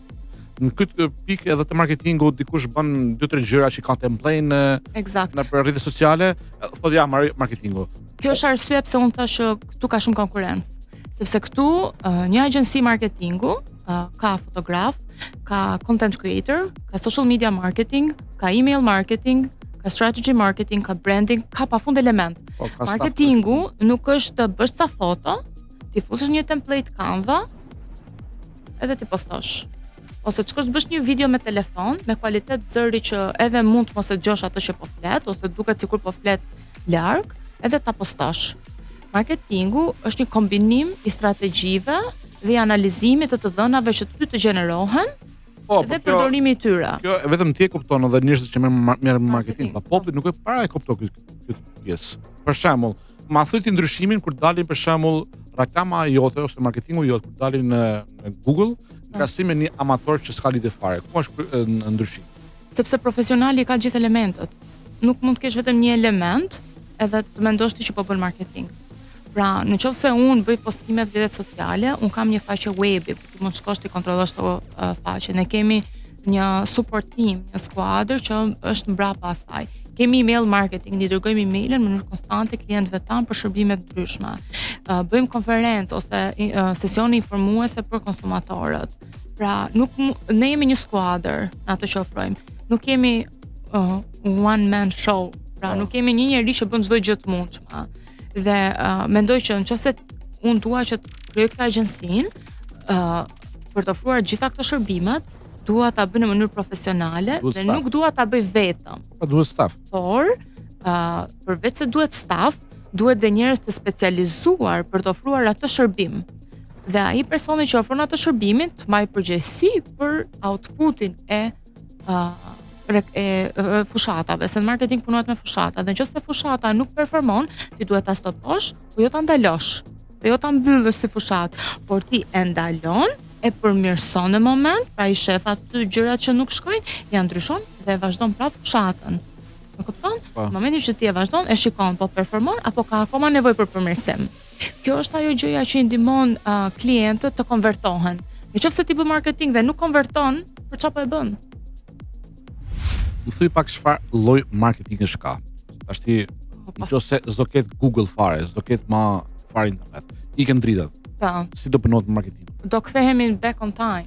Në këtë pikë edhe të marketingu dikush bën dy tre gjëra që ka template në Eksakt. Në rrjetet sociale, thotë ja marketingu. Kjo është arsyeja pse unë thashë që këtu ka shumë konkurrencë. Sepse këtu një agjenci marketingu. Uh, ka fotograf, ka content creator, ka social media marketing, ka email marketing, ka strategy marketing, ka branding, ka pafund element. Po, ka staf Marketingu nuk është të bësh ca foto, ti fusësh një template Canva edhe ti postosh. Ose të shkosh të bësh një video me telefon me kualitet zëri që edhe mund të mos e dëgjosh atë që po flet ose duket sikur po flet larg, edhe ta postosh. Marketingu është një kombinim i strategjive dhe i analizimit të të dhënave që ty të gjenerohen Po, po dhe kjo, përdorimi i tyre. kjo vetëm ti e kupton edhe njerëzit që merren merren me marketing, Marketing, pa populli nuk e para e kupton këtë këtë pjesë. Për shembull, ma thuj ti ndryshimin kur dalin për shembull reklama jote ose marketingu jot kur dalin në, në Google, në krahasim me një amator që s'ka lidhje fare. Ku është e, në ndryshim? Sepse profesionali ka gjithë elementët. Nuk mund të kesh vetëm një element edhe të mendosh ti që po bën marketing. Pra, në qoftë se unë bëj postime në rrjetet sociale, unë kam një faqe webi ku ti mund të shkosh të kontrollosh ato uh, faqe. Ne kemi një support team, një skuadër që është mbrapa asaj. Kemi email marketing, ne dërgojmë emailin në mënyrë konstante klientëve tanë për shërbime të ndryshme. Uh, bëjmë konferencë ose uh, sesione informuese për konsumatorët. Pra, nuk mu- ne jemi një skuadër në atë që ofrojmë. Nuk jemi uh, one man show. Pra, Po. nuk jemi një njeri që bën çdo gjë të mundshme. Dhe uh, mendoj që nëse unë dua që të krijoj këtë agjencinë, uh, për të ofruar gjitha këto shërbimet, dua ta bëj në mënyrë profesionale Duhet dhe staf. nuk dua ta bëj vetëm Po duhet staf. por uh, përveç se duhet staf, duhet dhe njerëz të specializuar për të ofruar atë shërbim. Dhe ai personi që ofron atë shërbimin të mbajë përgjegjësi për outputin e uh, e, e fushatave, se në marketing punohet me fushata, dhe nëse fushata nuk performon, ti duhet ta stoposh, po jo ta ndalosh, dhe jo ta mbyllësh si fushat, por ti e ndalon, e përmirëson në moment, pra i shef aty gjërat që nuk shkojnë, ja ndryshon dhe e vazhdon prapë fushatën. Më kupton? Po. Në momentin që ti e vazhdon, e shikon, po performon apo ka akoma nevojë për përmirësim. Kjo është ajo gjëja që i ndihmon uh, klientët të konvertohen. Në qoftë se ti bën marketing dhe nuk konverton, për çfarë po e bën? Më thuj pak çfarë lloj marketingi ka. Tash ti Po, pa, nëse s'do ket Google fare, s'do ket ma fare internet. Ikën dritat. pa. Si do punohet marketing? Do kthehemi back on time.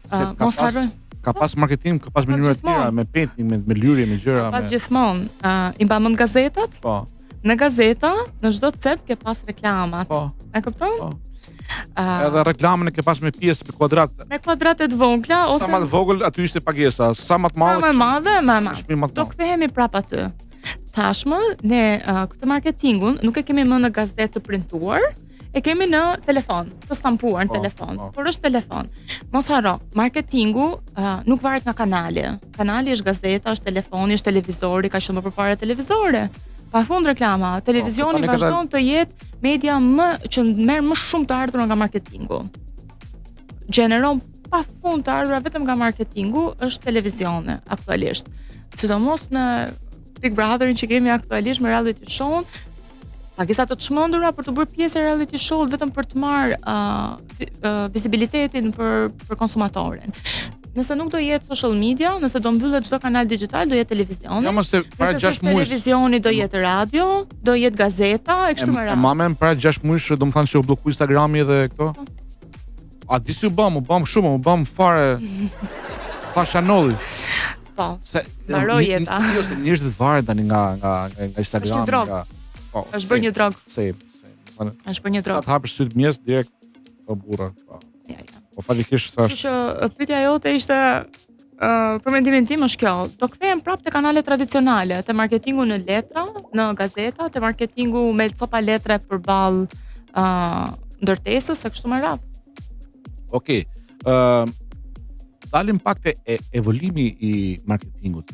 Se Uh, ka mos pas- harroj, Ka pas marketing, ka pas mënyra të tjera gjithmonë. me painting, me me lyrje, me gjëra, pas me gjithmonë, uh, i mba mend gazetat? po, Në gazeta, në çdo cep ke pas reklamat. po. E kupton? Po. Uh, Edhe reklamën e ke pas me pjesë me kuadrat. me kuadrate të vogla ose Sa më të vogël aty ishte pagesa, sa më të madhe. sa më e madhe, më e madhe. Çmim më të Do madh. kthehemi prapë aty. Tashmë ne uh, këtë marketingun nuk e kemi më në gazetë të printuar, e kemi në telefon, të stampuar në Po, telefon, po. por është telefon. Mos harro, marketingu uh, nuk varet nga kanali. Kanali është gazeta, është telefoni, është televizori, ka qenë më përpara televizori. Pa fund reklama, televizioni Po, tani ka vazhdon të jetë media më që merr më shumë të ardhura nga marketingu. Gjeneron pa fund të ardhura vetëm nga marketingu është televizioni aktualisht. Sidomos në Big Brotherin që kemi aktualisht me reality show, pagesa të çmendura për të bërë pjesë e reality show vetëm për të marrë uh, vi- uh, vizibilitetin për për konsumatorin. Nëse nuk do jetë social media, nëse do mbyllet çdo kanal digital, do jetë televizioni. Ja mos se para Nëse 6 s'është muajsh televizioni do jetë radio, do jetë gazeta e kështu me E radhë. mamen para 6 muajsh, do më thënë që u blloku Instagrami dhe këto. Po. A di si u bëm, u bëm shumë, u bëm fare. Thash Anolli, Po. se Mbaroi një- jeta. një- Jo, se njerëzit varen tani nga nga nga, nga Instagrami, Është një drogë. nga po, Është bërë një drogë, same, same. Domethënë, është bërë një Sa drogë. të hapësh sytë mjes direkt po burra. Po, Ja, ja. po faktikisht thash, Kështu që pyetja jote ishte ë për mendimin tim është kjo, do kthehem prapë te kanalet tradicionale, te marketingu në letra, në gazeta, te marketingu me copa letre përballë ë ndërtesës e kështu me radhë. Okej. Ë dalim pak te e, evolimi i marketingut.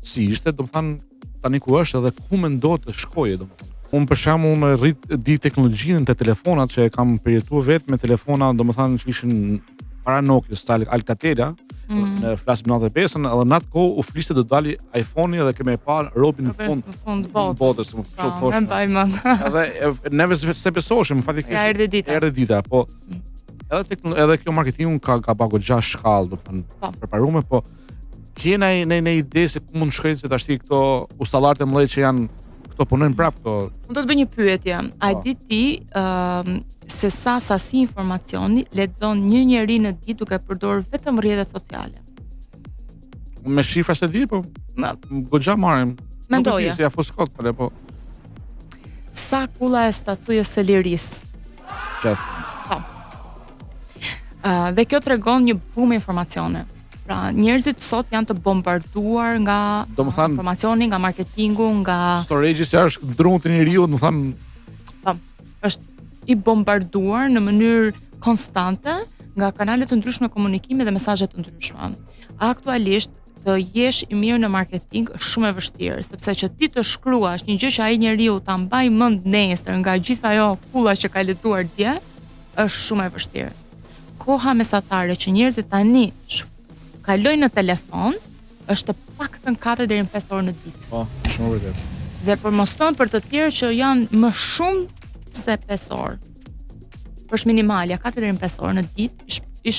Si ishte, do të thënë tani ku është edhe ku mendo të shkojë, do të thënë. Unë për shembull unë rrit di teknologjinë te telefonat që e kam përjetuar vetë me telefona, do të thënë që ishin para Nokia, Al Alcatela, Mm. në flasim 95-ën, edhe në atë kohë u fliste do dali iPhone-i dhe kemi e parë robin në fund në fund botës. botës, më Po, ç'u thosh. e mbaj mend. Edhe e, neve se se besoshim, faktikisht. Ja erdhi dita. Erdhi dita, po Mm. edhe tekno, edhe kjo marketingu ka ka bërë goxha shkallë, do të thënë, Po. përparume, po ke na në në ide se ku mund të shkojnë se tash këto ustallarët e mëdhenj që janë Këto punojnë prap këto. Unë do të bëj një pyetje. A e po. di ti ë se sa sasi informacioni lexon një njeri në ditë duke përdorur vetëm rrjetet sociale? Unë me shifra s'e di, po Ma goxha marrim. Mendoje. Nuk e di se ja fus kot, po po. Sa kulla e statujës së lirisë? Çfarë? Po. Uh, dhe kjo tregon një bum informacioni. Pra, njerëzit sot janë të bombarduar nga Domethënë, informacioni, nga marketingu, nga storage që është drun të njeriu, domethënë po, është i bombarduar në mënyrë konstante nga kanale të ndryshme komunikimi dhe mesazhe të ndryshme. Aktualisht të jesh i mirë në marketing është shumë e vështirë, sepse që ti të shkruash një gjë që ai njeriu ta mbajë mend nesër nga gjithë ajo kulla që ka lexuar dje, është shumë e vështirë. Koha mesatare që njerëzit tani kalojnë në telefon është të paktën 4 deri në 5 orë në ditë. Po, shumë vërtet. Dhe për mos thënë për të tjerë që janë më shumë se 5 orë. Është minimalja 4 deri në 5 orë në ditë i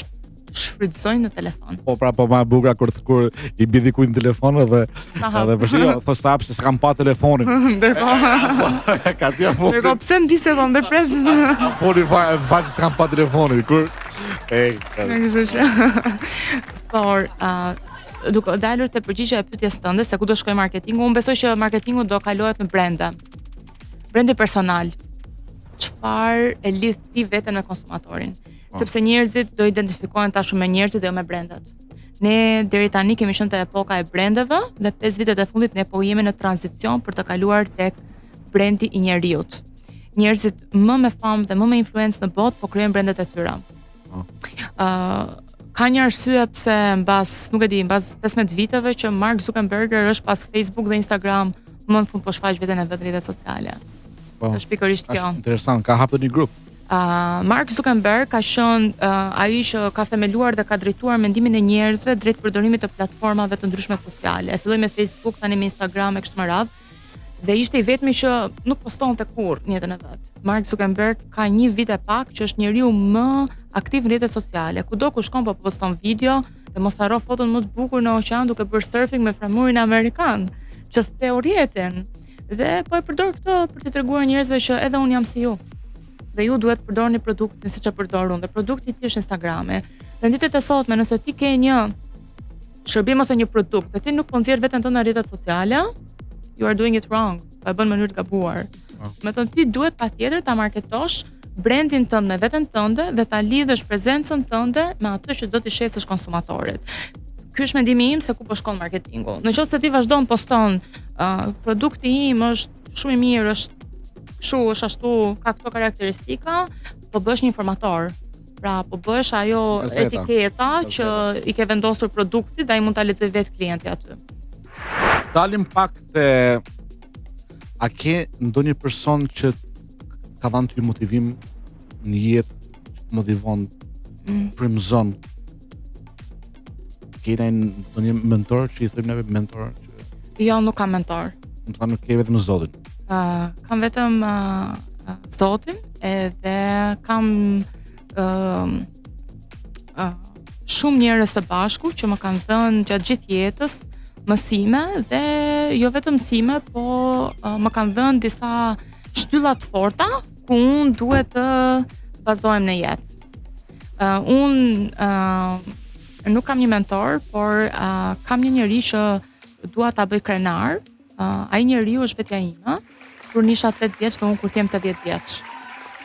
shfrytëzojnë në telefon. Po pra po më e bukura kur kur i bie dikujt në telefon edhe edhe për jo, thosh sa pse s'kam pa telefonin. Ndërkohë ka ti apo. Ndërkohë pse në bisedon ndërpres. Po i fa fa se s'kam pa telefonin kur e kështu që. Por uh, duke dalur te përgjigja e pyetjes tënde se ku do shkojë marketingu, unë besoj që marketingu do kalohet në brende. Brendi personal. Çfarë e lidh ti veten me konsumatorin? Po. Sepse njerëzit do identifikohen tashmë me njerëzit dhe jo me brendet. Ne deri tani kemi qenë te epoka e brendeve dhe 5 vitet e fundit ne po jemi në tranzicion për të kaluar tek brendi i njeriut. Njerëzit më me famë dhe më me influencë në botë po krijojnë brendet e tyre. Ëh, uh, ka një arsye pse mbas, nuk e di, mbas 15 viteve që Mark Zuckerberg është pas Facebook dhe Instagram, më në fund po shfaq veten e vet në rrjetet sociale. Po. Është pikërisht kjo. Është interesant, ka hapur një grup. Uh, Mark Zuckerberg ka qenë uh, ai që ka themeluar dhe ka drejtuar mendimin e njerëzve drejt përdorimit të platformave të ndryshme sociale. E filloi me Facebook, tani me Instagram e kështu me radhë. Dhe ishte i vetmi që nuk postonte kurrë në jetën e vet. Mark Zuckerberg ka një vit e pak që është njeriu më aktiv në rrjetet sociale. Kudo ku shkon po poston video dhe mos harro foton më të bukur në oqean duke bërë surfing me flamurin amerikan që theu rrjetin. Dhe po e përdor këtë për të treguar njerëzve që edhe unë jam si ju. Dhe ju duhet përdorni produktin siç e përdor unë. Dhe produkti i tij është Instagrami. Dhe në ditët e sotme, nëse ti ke një shërbim ose një produkt dhe ti nuk po nxjerr veten tënde në rrjetet sociale, you are doing it wrong. Po e bën në mënyrë të gabuar. Po. Domethënë ti duhet patjetër ta marketosh brandin tënd me veten tënde dhe ta lidhësh prezencën tënde me atë që do t'i shesësh konsumatorit. Ky është mendimi im se ku po shkon marketingu. Në qoftë se ti vazhdon poston, uh, produkti im është shumë i mirë, është kështu, është ashtu, ka këto karakteristika, po bëhesh një informator. Pra, po bëhesh ajo Gazeta. etiketa që i ke vendosur produktit dhe ai mund ta lexojë vetë klienti aty. Dalim pak te a ke ndonjë person që ka dhënë ty motivim në jetë, që të motivon, mm. frymëzon. Ke ndonjë mentor që i thojmë neve mentor që Jo, nuk kam mentor. Domethënë ke vetëm Zotin. Ë, uh, kam vetëm uh, Zotin edhe kam ë uh, uh, shumë njerëz së bashku që më kanë dhënë gjatë gjithë jetës mësime dhe jo vetëm mësime, po uh, më kanë dhënë disa shtylla të forta ku unë duhet të bazohem në jetë. Uh, unë uh, nuk kam një mentor, por uh, kam një njeri që dua ta bëj krenar. Uh, ai njeriu është vetja ime. Kur unë isha 8 vjeç dhe unë kur të jem 80 vjeç.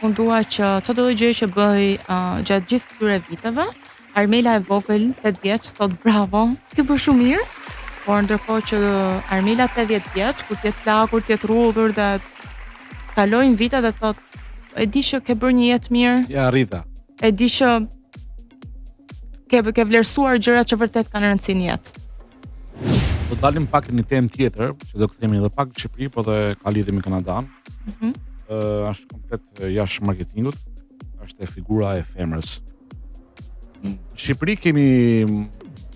Unë dua që çdo lloj gjëje që bëj uh, gjatë gjithë këtyre viteve, Armela e vogël 8 vjeç thotë bravo, ke bërë shumë mirë. Por ndërkohë që Armela 80 vjeç, kur të jetë plakur, të jetë rrudhur dhe kalojnë vite dhe thotë e di që ke bërë një jetë mirë. Ja arrita. E di që ke ke vlerësuar gjërat që vërtet kanë rëndësi në jetë. Do dalim pak në një temë tjetër, që do kthehemi edhe pak në Shqipëri, po dhe ka lidhje me Kanadan. Mhm. Mm Ë është komplet jashtë marketingut, është e figura e femrës. Në Shqipëri kemi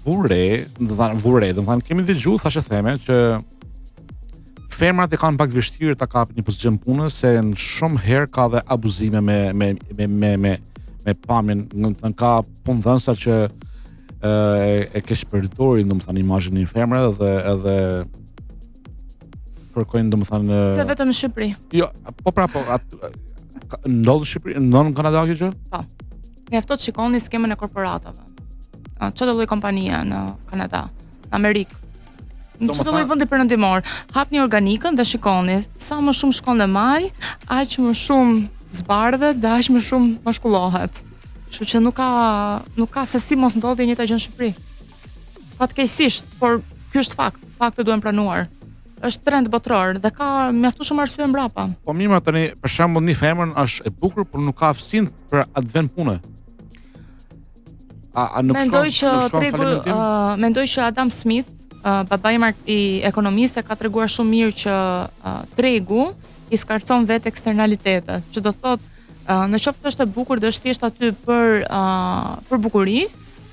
vure, domethënë vure, domethënë kemi dëgju thashetheme që femrat e kanë pak të vështirë ta kapin një pozicion pune se në shumë herë ka dhe abuzime me me me me me me pamjen, domethënë ka punëdhënësa që e, e keqpërdorin domethënë imazhin e një femre dhe edhe. kërkojnë domethënë Se vetëm në Shqipëri. Jo, po pra po at, ndodh në Shqipëri, ndodh në Kanada kjo gjë? Po. Mjafton të shikoni skemën e korporatave. Çdo lloj kompanie në Kanada, në Amerikë. Në çdo lloj vendi perëndimor, hapni organikën dhe shikoni sa më shumë shkon në majë, aq më shumë zbardhet dhe aq më shumë mashkullohet. Kështu që nuk ka nuk ka se si mos ndodhi e njëjta gjë në Shqipëri. Fatkeqësisht, por ky është fakt, faktet duhen pranuar. Është trend botëror dhe ka mjaftueshëm arsye mbrapa. Po mirë, tani për shembull një femër është e bukur, por nuk ka aftësinë për atë vend pune. A, a nuk mendoj shkon, që tregu, uh, mendoj që Adam Smith, uh, babai i ekonomisë e ka treguar shumë mirë që uh, tregu i skarcon vetë eksternalitetet, që do të thotë uh, në qoftë se është e bukur dhe është thjesht aty për uh, për bukuri,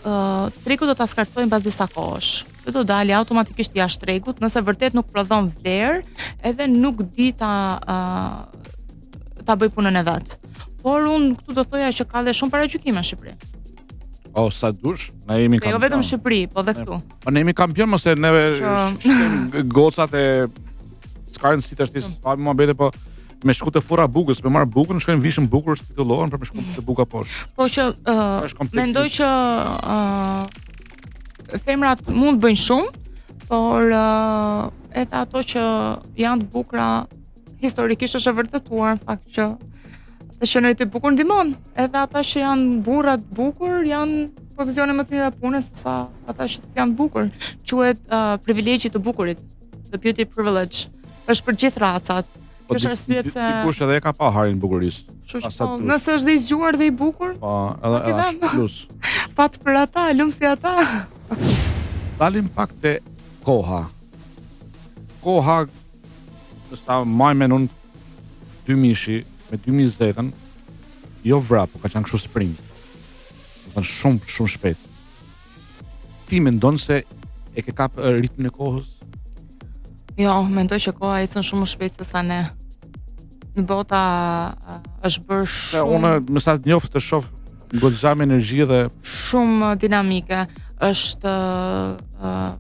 uh, tregu do ta skarcojë mbas disa kohësh. Dhe do dali automatikisht jashtë tregut, nëse vërtet nuk prodhon vlerë, edhe nuk di ta uh, ta bëj punën e vet. Por unë këtu do thoja që ka dhe shumë paragjykime në Shqipëri. O, sa dush, ne jemi kampion. Jo vetëm në Shqipëri, po dhe këtu. Po ne jemi kampion, mos e neve që... gocat e s'ka rëndësi tash ti pa muhabete, po me shku te furra bukës, me marr bukën, shkojnë vishen bukur, titullohen për me shku te buka poshtë. Po që uh, mendoj që uh, femrat mund të bëjnë shumë, por uh, edhe ato që janë të bukura historikisht është e vërtetuar në fakt që të qenurit i bukur ndihmon. Edhe ata që janë burra të bukur janë pozicione më të mira pune se sa ata që janë të bukur. Quhet uh, privilegji i të bukurit, the beauty privilege. Është për gjithë racat. Po Kjo është arsye pse dikush edhe e ka pa hairin bukurisë. Kështu që po, nëse është dhe i zgjuar dhe i bukur, po, edhe edhe është plus. Fat për ata, lum si ata. Dalim pak te koha. Koha Sa maj men unë 2000-shi me 2020-ën, jo vrap, po ka qenë kështu sprint. Domethënë shumë, shumë shpejt. Ti mendon se e ke kap ritmin e kohës? Jo, mendoj që koha ecën shumë më shpejt se sa ne. Bota është bërë shumë... Unë, me sa të njoh të shoh goxha me energji dhe... Shumë dinamike. Është uh,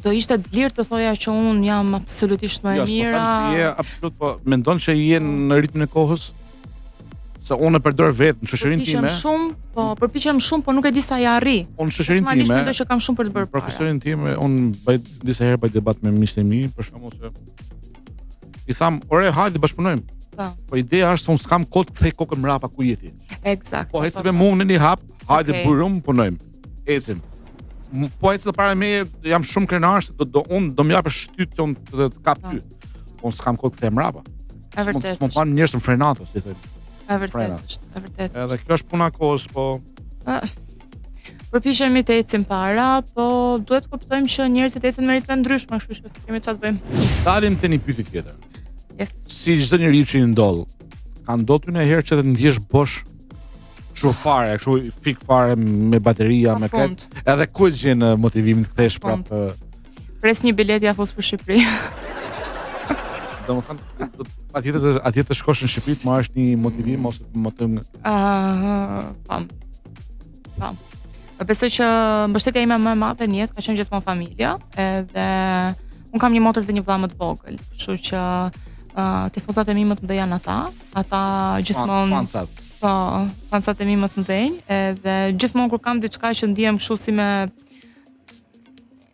do ishte dëlirë të thoja që un jam absolutisht më e jo, mira. Jo, s'po them si je absolut, po mendon që je në ritmin e kohës? Se unë e përdor vetë në shoqërinë time. Përpiqem shumë, po përpiqem shumë, po nuk e di sa ia arrij. Unë në shoqërinë time. Mendoj që kam shumë për të bërë. Profesionin tim, unë bëj disa herë bëj debat me miqtë e mi, për shembull se i tham, "Ore, hajde bashkëpunojmë." Po. Po ideja është se unë s'kam kohë të kthej kokën mbrapa ku je ti. Eksakt. Po ecë me mua në një hap, hajde okay. burum punojmë. Ecim. Po ecë para meje, jam shumë krenar se do do unë do më japësh shtyt që unë të, të kap ty. Po unë s'kam kohë të kthehem mbrapa. E vërtetë. S'mund të njerëz në frenato, si thonë. E vërtetë, është, e vërtetë. Edhe kjo është puna e kohës, po. Përpiqemi të ecim para, po duhet të kuptojmë që njerëzit ecin me ritme ndryshme, kështu që s'kemi çfarë të bëjmë. Dalim te një pyetje tjetër. Yes. Si çdo njeri që i ndodh, ka ndodhur ndonjëherë që të ndjesh bosh Kështu fare, kështu fik fare me bateria, me këtë. Edhe ku e gjen eh, motivimin të kthehesh prapë? Pres një biletë ia fus për Shqipëri. Domethënë, atje të atje të shkosh në Shqipëri të marrësh një motivim ose të motivim. Ëh, uh, po. Po. Besoj që mbështetja ime më e madhe në jetë ka qenë gjithmonë familja, edhe un kam një motër dhe një vëlla më të vogël, kështu që uh, tifozat e mi më të mëdhenj janë ata, ata gjithmonë fansat. Po, fansat e mi më të mëdhenj, edhe gjithmonë kur kam diçka që ndihem kështu si me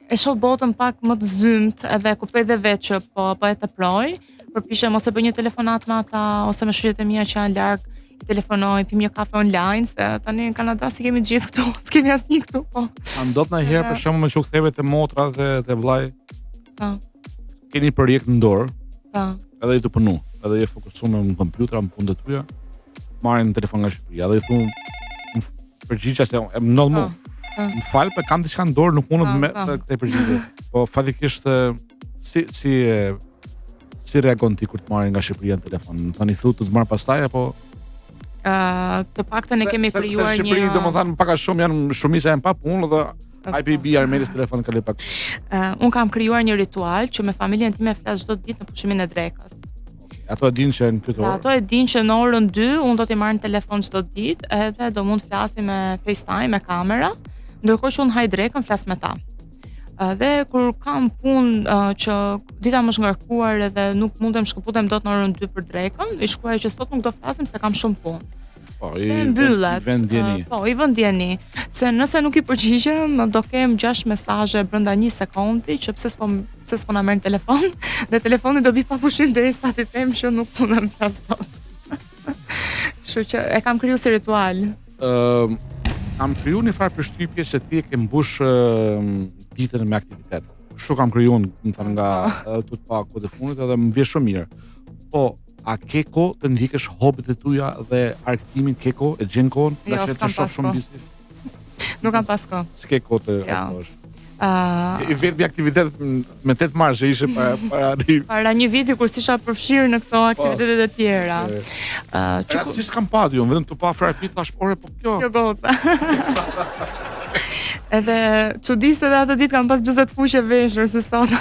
e shoh botën pak më të zymtë edhe e kuptoj dhe vetë që po po e teproj, përpiqem ose bëj një telefonat me ata ose me shoqet e mia që janë larg, i telefonoj, pim një kafe online, se tani në Kanada s'i kemi gjithë këtu, s'kemi asnjë këtu, po. A ndodh ndonjëherë për shembull meqë u ktheve te motra dhe te vllai? Po. Ke një projekt në dorë. Po. Edhe je tu punu, edhe je fokusuar në kompjuter, në punët e tuaja. Marrin telefon nga Shqipëria dhe i thun përgjigja se e më ndodh mua. Po. Më fal, po kam diçka në dorë, nuk mundem me të këtë përgjigje. Po faktikisht si si si reagon ti kur të marrin nga Shqipëria në telefon? Domethënë i thu të të marr pastaj apo Ë, të paktën e kemi krijuar një Se Shqipëri domethënë pak a shumë janë shumica janë pa punë dhe IPB Armelis telefon kaloi pak. Uh, un kam krijuar një ritual që me familjen time flas çdo ditë në pushimin e drekës. Ato e dinë që në këtë orë. Ato e dinë që në orën 2 un do t'i marr në telefon çdo ditë edhe do mund të flasim me FaceTime me kamera, ndërkohë që un haj drekën flas me ta. Dhe kur kam punë uh, që dita më është ngarkuar edhe nuk mundem shkëputem dot në orën 2 për drekën, i shkruaj që sot nuk do flasim se kam shumë punë. Po, i mbyllet. Vë në dijeni. Uh, po, i vë në dijeni se nëse nuk i përgjigjem, do kem 6 mesazhe brenda një sekundi që pse s'po pse s'po na merr në telefon dhe telefoni do bi pa pushim derisa t'i them që nuk mundem të flas dot. Kështu që e kam kriju si ritual. Ëm uh, kam kriju një farë përshtypje se ti e ke mbush uh, ditën me aktivitet. Kështu kam kriju unë, domethënë nga po. edhe tu të pa kohët e fundit edhe më vjen shumë mirë. Po, a ke kohë të ndjekësh hobit e tuja dhe argëtimin ke kohë, e gjen kohën, jo, nga që të shoh shumë busy. Nuk kam pas kohë. S'ke kohë të jo. argëtohesh. Uh, I vetmi aktivitet me 8 mars që ishe para para një para një viti kur s'isha përfshirë në këto po. aktivitetet e tjera. Ëh, uh, që si s'kam pa unë, vetëm të pa fotografi thash, ore po kjo. Kjo goca. Edhe çudi se edhe atë ditë kam pas bluzë të kuqe veshur si sot.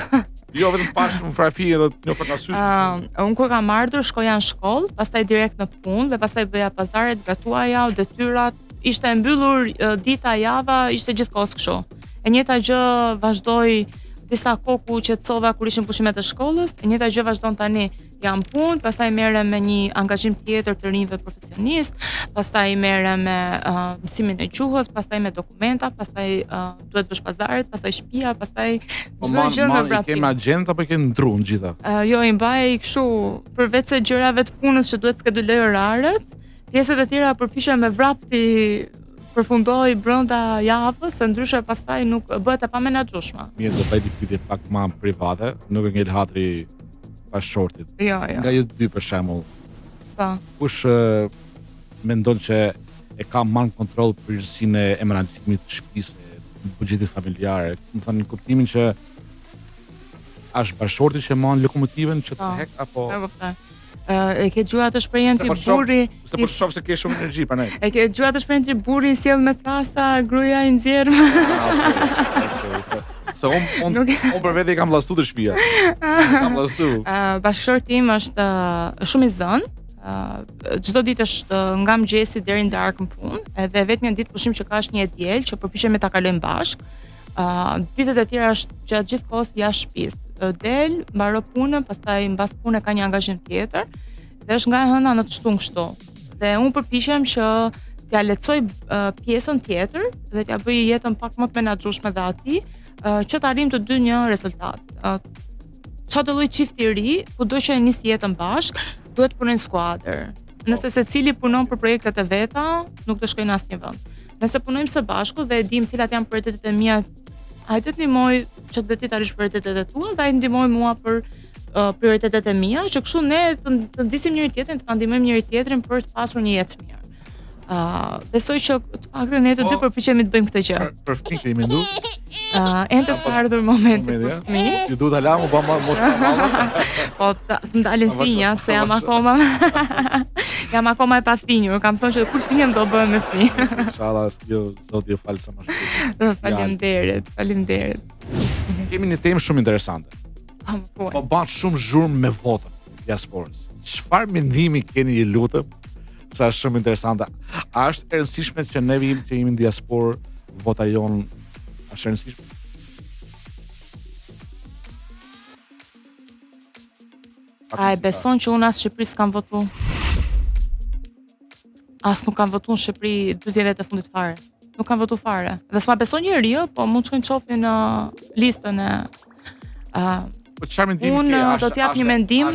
jo, vetëm pash në fotografi edhe të njofa nga sytë. Ëh, uh, unë kur kam ardhur shkoja në shkollë, pastaj direkt në punë dhe pastaj bëja pazaret, gatuaja, detyrat, ishte e mbyllur dita, java, ishte gjithkohës kështu. E njëjta gjë vazhdoi disa kohë ku u qetësova kur ishin pushimet e shkollës, e njëjta gjë vazhdon tani. Jam punë, pastaj merrem me një angazhim tjetër të rinjve profesionist, pastaj merrem me uh, mësimin e gjuhës, pastaj me dokumenta, pastaj uh, duhet bësh pazaret, pastaj shtëpia, pastaj po çdo gjë në vrapim. I ke me agjendë apo i ke në dru të gjitha? Uh, jo, i mbaj kështu përveç se gjërave të punës që duhet skeduloj oraret, Pjesët e tjera përpiqem me vrap t'i përfundoj brenda javës, se ndryshe pastaj nuk bëhet e pamenaxhueshme. Mirë, do bëj një pyetje pak më private, nuk e ngel hatri bashkëshortit. Jo, jo. Nga ju dy për shembull. Po. Kush mendon që e ka më në kontroll përgjegjësinë e menaxhimit të shtëpisë, buxhetit familjar, domethënë në kuptimin që është bashkëshorti që mban lokomotivën që të po, hek apo E kuptoj. E ke dëgjuar atë shprehjen ti po burri Se po shoh se ke shumë energji prandaj. E ke dëgjuar atë shprehjen ti burri i sjell me thasta, gruaja i nxjerr. Ah, se un un un për vete i kam llastu te shtëpia. Kam llastu. Ë bashkëshorti im është shumë i zënë. Ë çdo ditë është nga mëngjesi deri në darkë në punë, edhe e vetmja ditë pushim që ka është një e diel që përpiqemi ta kalojmë bashkë. Uh, ditët e tjera është gjatë gjithë kohës jashtë shtëpisë. Del, mbaro punën, pastaj mbas pune ka një angazhim tjetër dhe është nga e hëna në të shtunë kështu. Dhe unë përpiqem që t'ia lehtësoj uh, pjesën tjetër dhe t'ia bëj jetën pak më të menaxhueshme dhe atij, uh, që të arrijmë të dy një rezultat. Uh, Çfarëdo lloj çifti i ri, kudo që e nis jetën bashkë, duhet të punojnë skuadër. Nëse secili punon për projektet e veta, nuk do shkojnë në asnjë vend. Nëse punojmë së bashku dhe e dimë cilat janë prioritetet e mia, ai të ndihmoj që të ti të arrish prioritetet e tua dhe ai ndihmoi mua për uh, prioritetet e mia, që kështu ne të, të nxisim njëri tjetrin, të ndihmojmë njëri tjetrin për të pasur një jetë të mirë. Uh, besoj që të paktën ne të dy po, përpiqemi të bëjmë këtë gjë. Për, për fëmijë kemi mendu? Uh, ende s'ka ardhur momenti për fëmijë. Ju duhet hala mu ba mos pa mallë. Po të, të ndalin thinjat se jam akoma jam akoma e pathinjur. Kam thënë që kur thinjem do bëhem me fëmijë. Inshallah, jo Zoti ju fal sa më shpejt. Faleminderit, faleminderit. Kemi një temë shumë interesante. Po, po, po bën shumë zhurmë me votën diasporës. Çfarë mendimi keni ju lutem? Sa është shumë interesante. A është e rëndësishme që ne vijmë që jemi në diasporë, vota jonë është e rëndësishme? A e beson që unë as Shqipëri s'kam votu? As nuk kam votu në Shqipëri dy zgjedhjet e fundit fare. Nuk kam votu fare. Dhe s'ma beson njeri, jo, po mund të shkojnë shohin në listën e uh, Po çfarë mendimi ke? Unë do të jap një mendim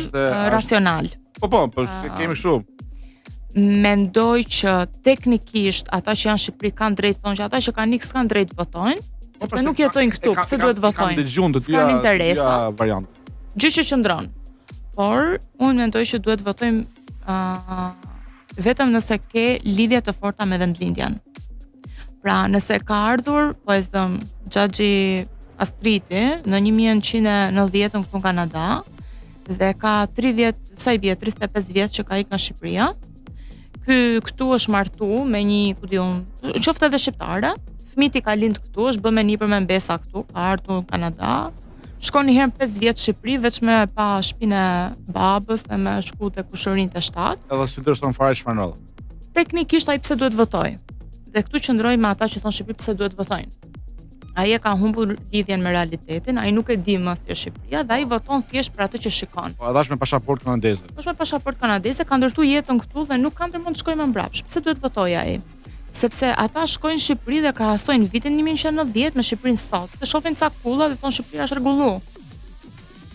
racional. Po po, po se kemi shumë. Mendoj që teknikisht ata që janë në Shqipëri kanë drejtë thonë që ata që kanë ikë s'kanë drejtë votojnë, po, sepse nuk jetojnë këtu, pse duhet votojnë? Kanë dëgjuar të dyja interesa. Variant. Gjë që qëndron. Por unë mendoj që duhet votojmë uh, vetëm nëse ke lidhje të forta me vendlindjen. Pra, nëse ka ardhur, po e zëm, xhaxhi Astriti në 1990-ën këtu në Kanada dhe ka 30, sa i bie, 35 vjet që ka ikë nga Shqipëria. Ky këtu është martu me një, ku di unë, qoftë edhe shqiptare, fëmijët i ka lind këtu, është bë me nipër me mbesa këtu, ka ardhur në Kanada. Shkon një herë në 5 vjet në Shqipëri veç me pa shtëpinë e babës e me shku te kushërinjtë e shtatë. Edhe s'intereson fare çfarë ndodh. Teknikisht ai pse duhet votojë. Dhe këtu qëndroj me ata që thonë Shqipëri pse duhet votojnë. Ai e ka humbur lidhjen me realitetin, ai nuk e di më si është Shqipëria dhe ai voton thjesht për atë që shikon. Po edhe është me pasaportë kanadeze. Është me pasaportë kanadeze, ka ndërtuar jetën këtu dhe nuk ka ndërmend të shkojë më mbrapsht. Pse duhet votojë ai? Sepse ata shkojnë në Shqipëri dhe krahasojnë vitin 1990 me Shqipërinë sot. Dhe shohin ca kulla dhe thonë Shqipëria është rregullu.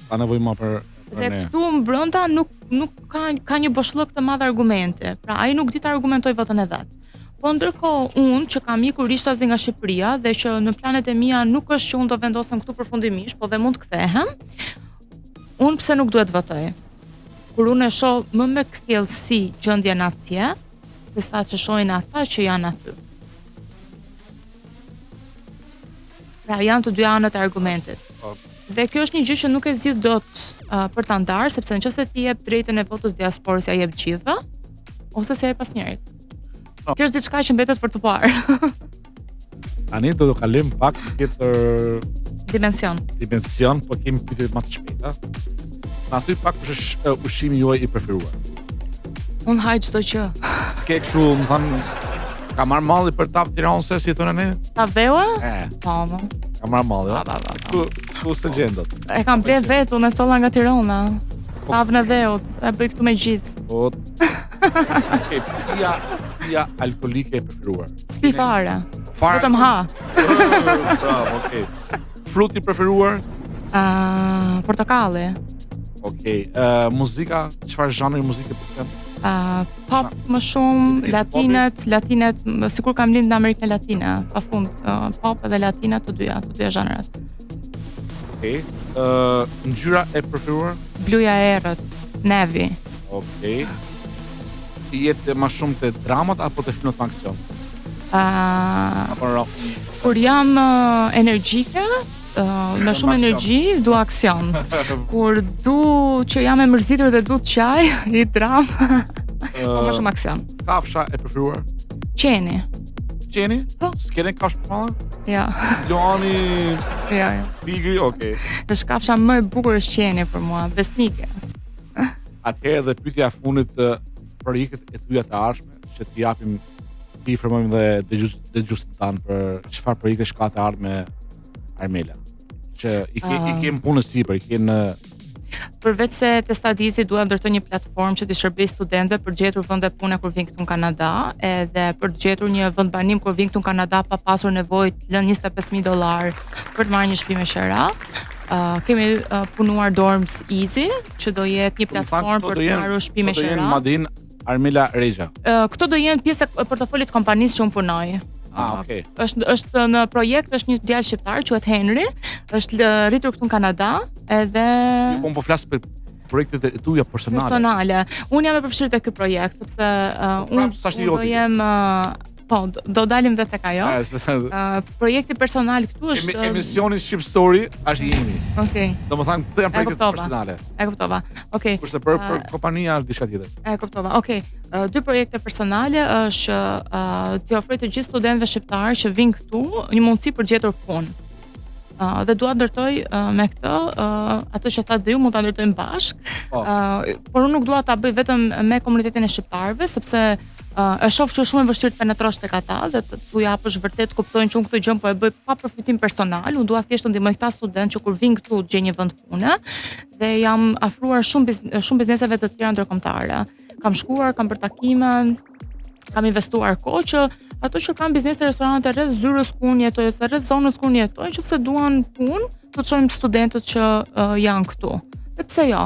Pa nevojë më për për Dhe këtu mbrenda nuk nuk ka ka një boshllëk të madh argumenti. Pra ai nuk di të argumentojë votën e vet. Po ndërkohë unë që kam ikur rishtazi nga Shqipëria dhe që në planet e mia nuk është që unë do vendosem këtu përfundimisht, po dhe mund të kthehem. Unë pse nuk duhet votoj? Kur unë e shoh më me kthjellësi gjendjen atje, se sa që shohin ata që janë aty. Pra janë të dy anët e argumentit. Po. Dhe kjo është një gjë që nuk e zgjidh dot uh, për ta ndarë, sepse nëse ti jep drejtën e votës diasporës, ja jep gjithëve, ose s'e jep asnjërit. No. Kjo është diçka që mbetet për të parë. Tani do të kalojmë pak në tjetër dimension. Dimension, po kemi pyetje më të shpejta. Na thuj pak kush është ushqimi juaj i preferuar? Unë haj çdo gjë. S'ke kështu, më thanë, ka marrë malli për tavë tironse, si thonë ne? Tavë dheu? E. Po, mo. Ka marrë malli, jo? Pa, pa, pa. Këtu, këtu s'e gjen dot. E kam ble vetë, unë e solla nga Tirona. Po. Tavën e dheut, e bëj këtu me gjizë. Po, Okej, pija, pija alkoolike e preferuar. S'pi fare. Fare. Vetëm ha. Bravo, okej. Fruti i preferuar? Ë, uh, portokalli. Okej. Ë, uh, muzika, çfarë zhanri muzike pëlqen? Ë, uh, pop më shumë, latinet, latinet, sikur kam lind në Amerikën Latine, pafund, uh, pop edhe latina të dyja, të dyja zhanret. Okej. Ë, uh, ngjyra e preferuar? Bluja e errët, navy. Okej. Ti je te më shumë te dramat apo te filmat me aksion? Uh, apo ro. Kur jam uh, energjike, uh, me shumë energji, du aksion. Kur du që jam e mërzitur dhe du të qaj, i dramë. Uh, po më shumë aksion. Kafsha e preferuar? Qeni. Qeni? Po. S'ke një kafshë të madhe? Ja. Luani. Ja, ja. Tigri, okay. Është kafsha më e bukur është qeni për mua, besnike. Atëherë dhe pyetja e fundit të projektet e tuaja të ardhshme që t'i japim t'i informojmë dhe dëgjues dëgjuesit tanë për çfarë projektesh ka të ardhme Armela. Që i ke uh, i ke në punë sipër, i ke në Përveç se te Studiezi dua ndërtoj një platformë që t'i shërbej studentëve për të gjetur vende pune kur vijnë këtu në Kanada, edhe për të gjetur një vendbanim kur vijnë këtu në Kanada pa pasur nevojë të lënë 25000 dollar për të marrë një shtëpi me qera. Uh, kemi uh, punuar Dorms Easy, që do jetë një platformë për të marrë shtëpi me qera. Do jenë Made in Armela Rexha. Uh, këto do jenë pjesë e portofolit të kompanisë që unë punoj. Ah, okay. Është është në projekt, është një djalë shqiptar, quhet Henry, është rritur këtu në Kanada, edhe Jo, po unë po flas për projektet e tuaja personale. Personale. Unë jam e përfshirë te ky projekt sepse uh, unë unë do jem uh, Po, do dalim dhe tek ajo. Uh, projekti personal këtu është emisioni Shqip Story është i imi. Okej. Okay. Domethënë këto janë projekte personale. E kuptova. Okej. Okay. Kurse për për kompania është diçka tjetër. E kuptova. Okej. Okay. Uh, dy projekte personale është uh, t'i ofroj të gjithë studentëve shqiptarë që vijnë këtu një mundësi për të gjetur punë. Uh, dhe dua të ndërtoj uh, me këtë uh, atë që thatë dhe ju mund ta ndërtojmë bashkë. Po. Uh, por unë nuk dua ta bëj vetëm me komunitetin e shqiptarëve sepse uh, e shoh që është shumë e vështirë të penetrosh tek ata dhe të t'u japësh vërtet të kuptojnë që unë këtë gjë po e bëj pa përfitim personal, unë dua thjesht të ndihmoj këta studentë që kur vijnë këtu të gjejnë një vend pune dhe jam afruar shumë biz, shumë bizneseve të tjera ndërkombëtare. Kam shkuar, kam bërë takime, kam investuar kohë që ato që kanë biznese restorante rreth zyrës ku unë jetoj ose rreth zonës ku unë jetoj, nëse duan punë, të çojmë studentët që uh, janë këtu. Dhe pse jo?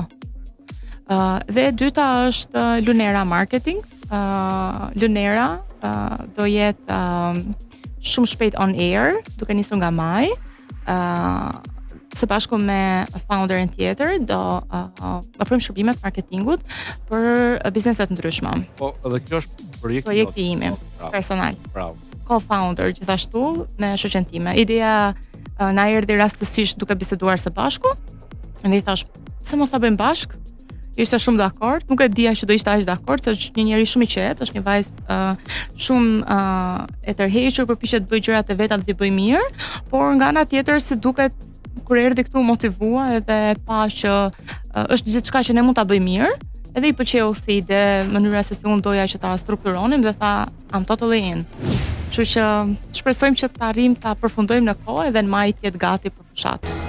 Uh, dhe e dyta është uh, Lunera Marketing. Uh, Lunera uh, do jetë uh, shumë shpejt on air, duke nisur nga maj. Uh, së bashku me founderin tjetër do uh, ofrojmë shërbime të marketingut për biznese të ndryshme. Po, edhe kjo është projekti projekti im po, personal. Bravo. Co-founder gjithashtu me shoqen time. Ideja uh, na erdhi rastësisht duke biseduar së bashku. Dhe i thash, pse mos ta bëjmë bashkë? Ishte shumë dakord, nuk e dija që do ishte aq dakord, se është një njeri shumë i qetë, është një vajzë uh, shumë uh, e tërhequr, përpiqet të bëjë gjërat e veta dhe t'i bëjë mirë, por nga ana tjetër si duket kur erdhi këtu u motivua edhe pa që uh, është diçka që ne mund ta bëjmë mirë, edhe i pëlqeu si ide mënyra se si unë doja që ta strukturonim dhe tha I'm totally in. Kështu që shpresojmë që të arrijmë ta përfundojmë në kohë edhe në maj të jetë gati për fushatë.